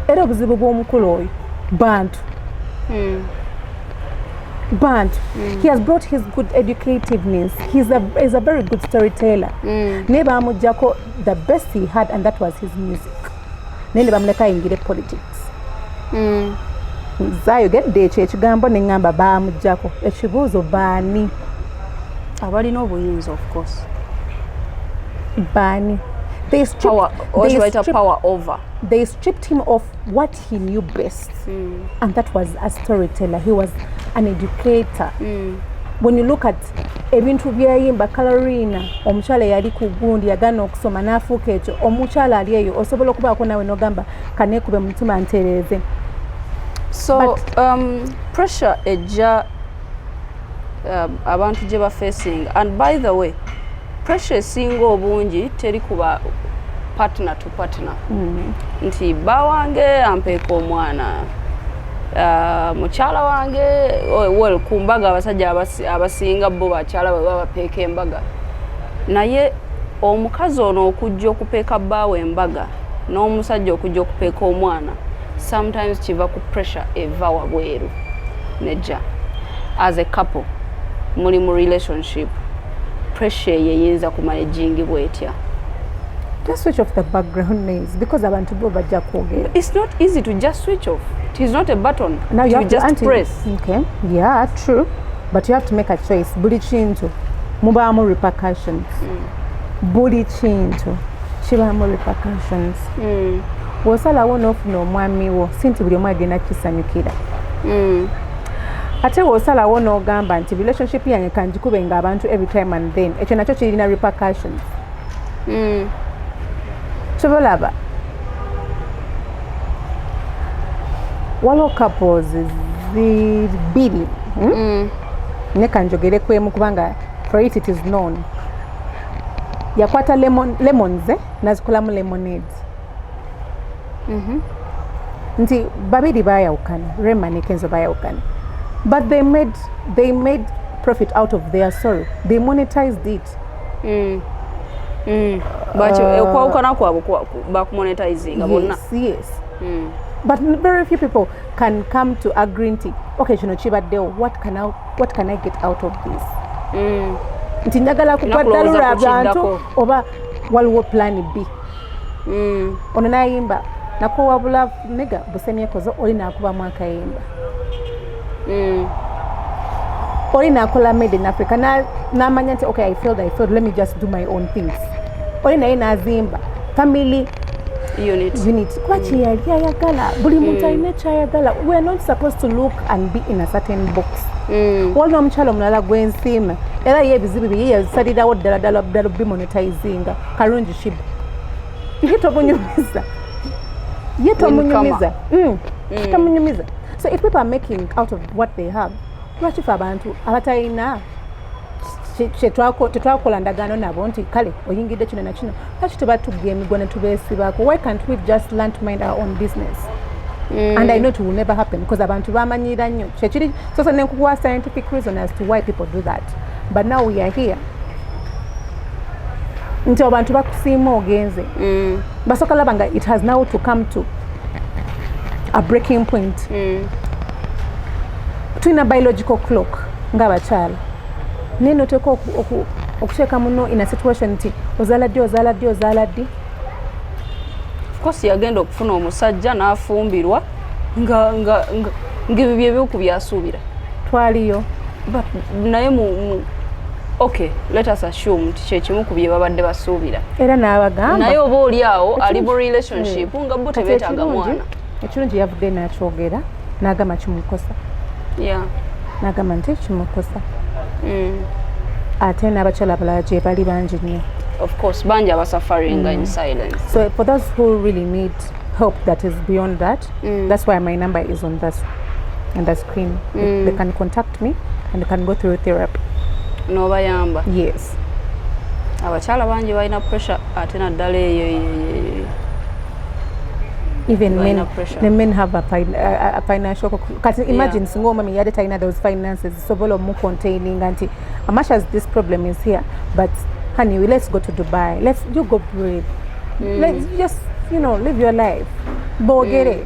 Era obuzibu bw'omukulu oyo bantu. Bantu, he has brought his good educativeness. He's a very good storyteller. Naye bamugjako the best he had, and that was his music, naye ne bamuleka ayingire politics. Zaayogedde ekyo ekigambo ne ŋŋamba bamugjako. Ekibuuzo, baani? Abalina obuyinza, of course. Baani? They stripped, Power, they okibayita stripped, power over. They stripped him of what he knew best, and that was a storyteller. He was an educator. When you look at ebintu byayimba, Carolina, omukyala eyali ku gundi yagaana okusoma n'afuuka ekyo. Omukyala ali eyo osobola okubaako nawe n'ogamba kaneekube mutima ntereeze. So pressure ejja abantu gye bafacing, and by the way, pressure esinga obungi teri kuba partner to partner, nti bba wange ampeeka omwana, mukyala wange, oh, well, ku mbaga abasajja abasinga bo bakyala bwe babapeeka embaga, naye omukazi ono okujja okupeeka bbaawe embaga n'omusajja okujja okupeeka omwana, sometimes kiva ku pressure eva wabweru nejja. As a couple muli mu relationship, pressure eyo eyinza kumanagingibwa etya? Just switch off the background noise, because abantu bo bajja kwogera. It's not easy to just switch off. It is not a button Now you you have to just press. Okay, yeah, true, but you have to make a choice. Buli kintu mubaamu repercussions. Buli kintu kibaamu repercussions. Bw'osalawo n'ofuna omwami wo, si nti buli omu agenda kukisanyukira. Ate bw'osalawo n'ogamba nti relationship yange kanjikube nga abantu every time and then, ekyo nakyo kirina repercussions. Kyobalaba waliwo couples bbiri, Ne kanjogere kwemu kubanga for it, it is known. Yakwata lemons, eh, nazikolamu lemonade. Nti babiri bayawukana, Rema ne Kenzo bayawukana, but they made profit out of their sorrow. They monetized it. Okwawukana kwabwe bakumonetizinga bonna. Yes. But very few people can come to agree nti okay, kino kibaddewo, what can I get out of this? Nti njagala kugwa Nakulowooza ddalu lwa ku bantu kiddako. Oba waliwo plan B. Ono nayimba nakowabula nega busemyekozo, oli nakubamu akayimba, oli nakola Made in Africa, namanya nti okay, I failed, let me just do my own things. Oli naye nazimba family unit. Unit, kuba kyeyali ayagala. Buli muntu alina kyayagala. We are not supposed to look and be in a certain box. Waliwo omukyala omulala gwensiima, era ye ebizibu bye ye yasalirawo ddala ddala ddala bimonetizinga. Karungi Sheebah, ye tomunyumiza, ye tomunyumiza. Tomunyumiza. So if people are making out of what they have, lwaki fe abantu abatalina tetwakola ndagaano nabo nti kale oyingidde kino na kino, lwaki tebatugga emigwa ne tubeesibako? Why can't we just learn to mind our own business? And I know it will never happen because abantu bamanyira nnyo. Kyekiri sosa nenkukuwa scientific reason as to why people do that, but now we are here nti abantu bakusiima ogenze, basooka laba nga it has now to come to a breaking point. Tulina biological clock ng'abakyala, naye noteeka okuteeka muno in a situation nti ozaala ddi, ozaala ddi, ozaala ddi. Of course yagenda okufuna omusajja n'afumbirwa nga nga nga ng'ebyo byebyuku byasuubira. Twaliyo. But naye mu okay, let us assume nti kyekimu ku bye babadde basuubira. Era n'abagamba. Naye oba oli awo ali mu relationship nga bo Kati tebeetaaga mwana. Ekirungi yavudde n'akyogera n'agamba kimukosa. N'agamba nti kimukosa. Ate n'abakyala abalala gye bali bangi nnyo. Of course, bangi abasufferinga in silence. So for those who really need help that is beyond that, that's why my number is on the screen. They can contact me and they can go through therapy. N'obayamba. Yes. Abakyala bangi balina pressure, ate naddala eyo. Even Balina men, pressure. The men have a financial, kati imagine singa omwami yadde talina those finances sobola omucontaininga nti as much as this problem is here, but honey, let's go to Dubai, let's you go breathe, let's just live your life, boogere,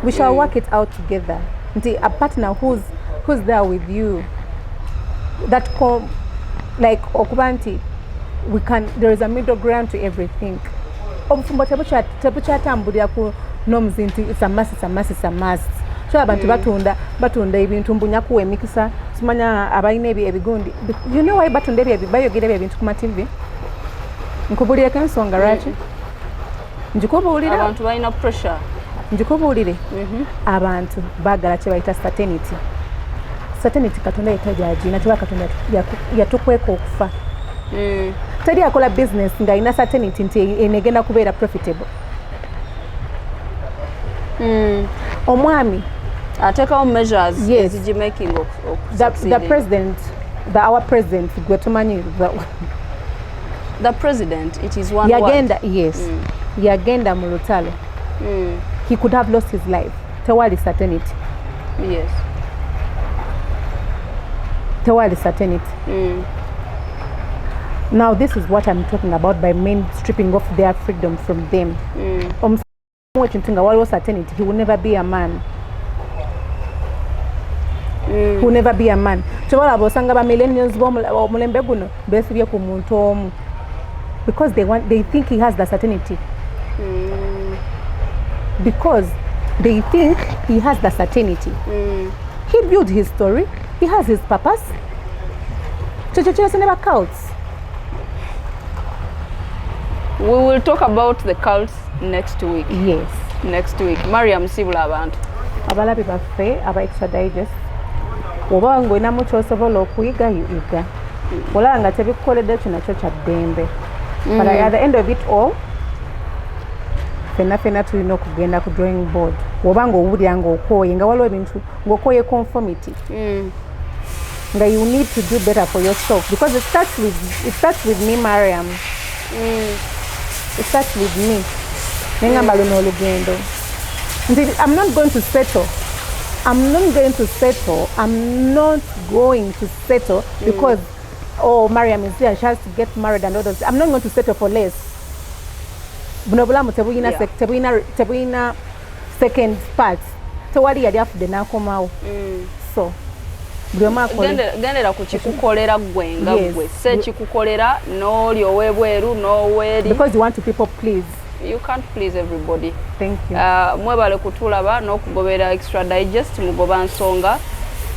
we shall work it out together, nti a partner who's Who's there with you that like okuba nti we can, there is a middle ground to everything. Obufumbo tebukyatambulira ku norms nti it's a must, it's a must, it's a must. So abantu batunda ebintu mbunyakuwa emikisa, simanya abalina ebyo ebigundi. You know why batunda ebyo, bayogera ebyo ebintu ku ma TV? Nkubulireko ensonga lwaki njikubuulira. Abantu balina pressure. Njikubuulire, abantu baagala kye bayita certainty. Certainty Katonda yekka gyagina. Kiba Katonda yatukweka okufa. Teri akola business ng'alina certainty nti eno egenda kubeera profitable. Omwami ateekawo measures Yes. ezigimaking the president, the our president gwe tumanyi the president, it is one word. Yagenda, yes, yagenda mu lutalo. He could have lost his life. Tewali certainty. Tewali certainty. Now this is what I'm talking about by men stripping off their freedom from them. Omusajja ekintu nga waliwo certainty, he will never be a man. He will never be a man. Kyobalaba osanga ba millennials b'omulembe guno beesibye ku muntu omu because they think he has the certainty, because they think he has the certainty. He built his story, he has his purpose. Kyekyo kirese ne ba cults. We will talk about the cults next week. Yes. Next week. Mariam, sibula abantu. Abalabi baffe aba Extra Digest, oba ng'olinamu kyosobola okuyiga, yiga. Olaba nga tebikukoledde, kyo nakyo kya ddembe. But at the end of it all, fenna fenna tulina okugenda ku drawing board. Oba ng'owulira ng'okooye, nga waliwo ebintu ng'okooye conformity, nga you need to do better for yourself, because it starts with me, Mariam. It starts with me. Nengamba luno olugendo nti I'm not going to settle, I'm not going to settle, I'm not going to settle because, oh, Mariam is here, she has to get married and all those. I'm not going to settle for less. Buno obulamu tebulina tebulina second part. Tewali yali afudde n'akomawo. So buli omu akole. Gendera ku kikukolera ggwe nga ggwe, si ekikukolera n'oli ow'ebweru n'oweeri. Because you want to people please. You can't please everybody. Thank you. Mwebale kutulaba n'okugobera Extra Digest Mugoba Nsonga.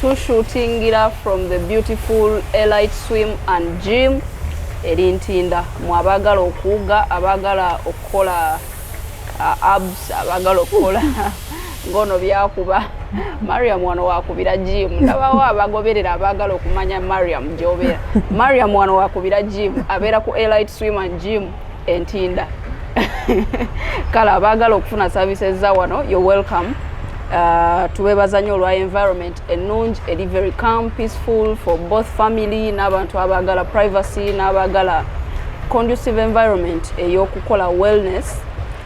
Tushootingira from the beautiful Elite Swim and Gym eri Ntinda. Mwe abaagala okuwuga, abaagala okukola abs, abaagala okukola ngono byakuba Mariam, wano wakubira gym. Ndabawo abagoberera abaagala okumanya Mariam gyobeera. Mariam wano wakubira gym, abeera ku Elite Swim and Gym Entinda. Kale abaagala okufuna services za wano, you're welcome. Tubebaza nnyo olwa environment ennungi eri very calm, peaceful for both family n'abantu abaagala privacy n'abaagala conducive environment ey'okukola wellness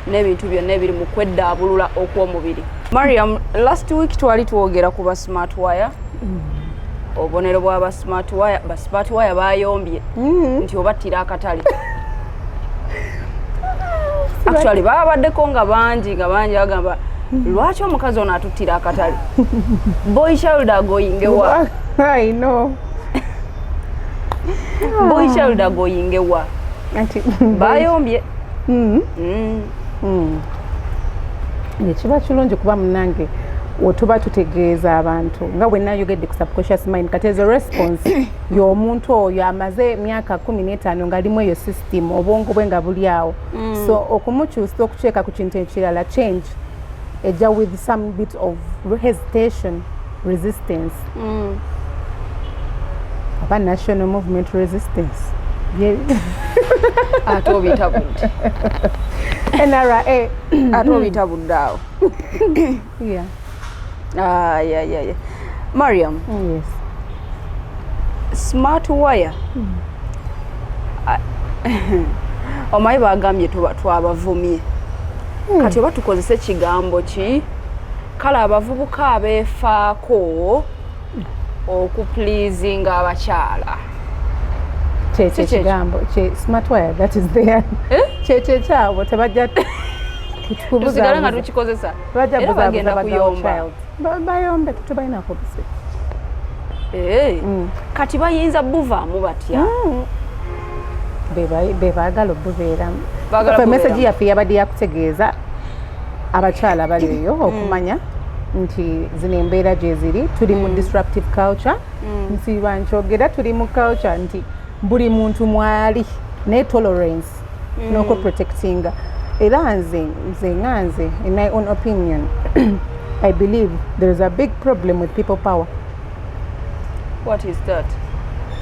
n'ebintu byonna ebiri mu kweddaabulula okw'omubiri. Mariam, last week twali twogera ku ba smart wire, obubonero bwa smart wire. Ba smart wire bayombye nti obattira akatale. Actually babaddeko nga bangi, nga bangi bagamba, lwaki omukazi ono atuttira akatale? Boy child agoyingewa? I know. Boy child agoyingewa? Anti bayombye. Ekiba kirungi kuba munange wetuba tutegeeza abantu nga bwe nayogedde ku subconscious mind. Kati ezo response y'omuntu oyo amaze emyaka 15 ng'alimu eyo system, obwongo bwe nga buli awo. So okumukyusa okukyeka ku kintu ekirala, change ejja with some bit of hesitation, resistance, oba national movement resistance. Ate obitabudde. NRA. Ate obitabudde awo. Yeah. Ayayaya, Mariam. Yes. Smart wire. Omanyi bagambye twabavumye. Kati oba tukozese ekigambo ki? Kale abavubuka abeefaako okupleasinga abakyala. Kyekyo. Si kyekyo. Ekigambo kye smart wire, that is there. Eh? Kyekyo ekyabwe, tebajja Tusigale nga tukikozesa. Bajja Era bagenda buzaabuza. kuyomba. Bayombe, tetubalinako buzibu. Eh, kati bayinza buvaamu batya? Be baagala obubeeramu. Baagala Ffe message bubeeramu. yaffe yabadde yakutegeeza abakyala abali eyo okumanya nti zino embeera gye ziri, tuli mu disruptive culture. Nsiba nkyogera, tuli mu culture nti buli muntu mwali, naye tolerance n'okuprotectinga. Era nze nga nze, in my own opinion, I believe there is a big problem with people power. What is that?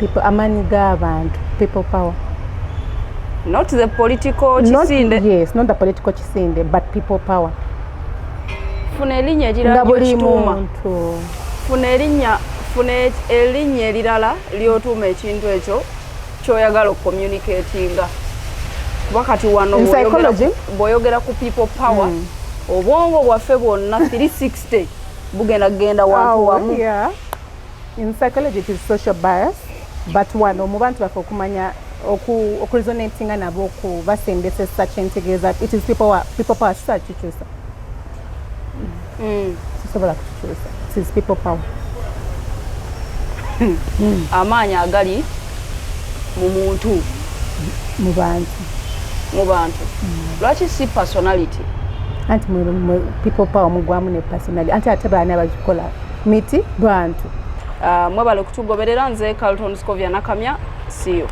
People, amaanyi g'abantu, people power. Not the political Not, kisinde? Yes, not the political kisinde, but people power. Funa erinnya erirala Nga buli ly'okituuma. muntu. Funa erinnya erirala ly'otuuma ekintu ekyo ky'oyagala okucommunicatinga, kuba kati wano In psychology? Bw'oyogera ku people power, obwongo bwaffe bwonna 360 bugenda kugenda wantu Awo, wamu. yeah. In psychology it is social bias, but wano mu bantu baffe okumanya okuresonatinga nabo, okubasembesesa, kyentegeeza it is people power, people power. Sisobola kikyusa. Sisobola kukikyusa. It is people power. Amaanyi agali mu muntu. Mu bantu. Mu bantu. Lwaki si personality? Anti mu people power mugwamu ne personality, anti ate baani abagikola? Miti, bantu. Mwebale kutugoberera. Nze Carlton Scovia Nakamya. See you.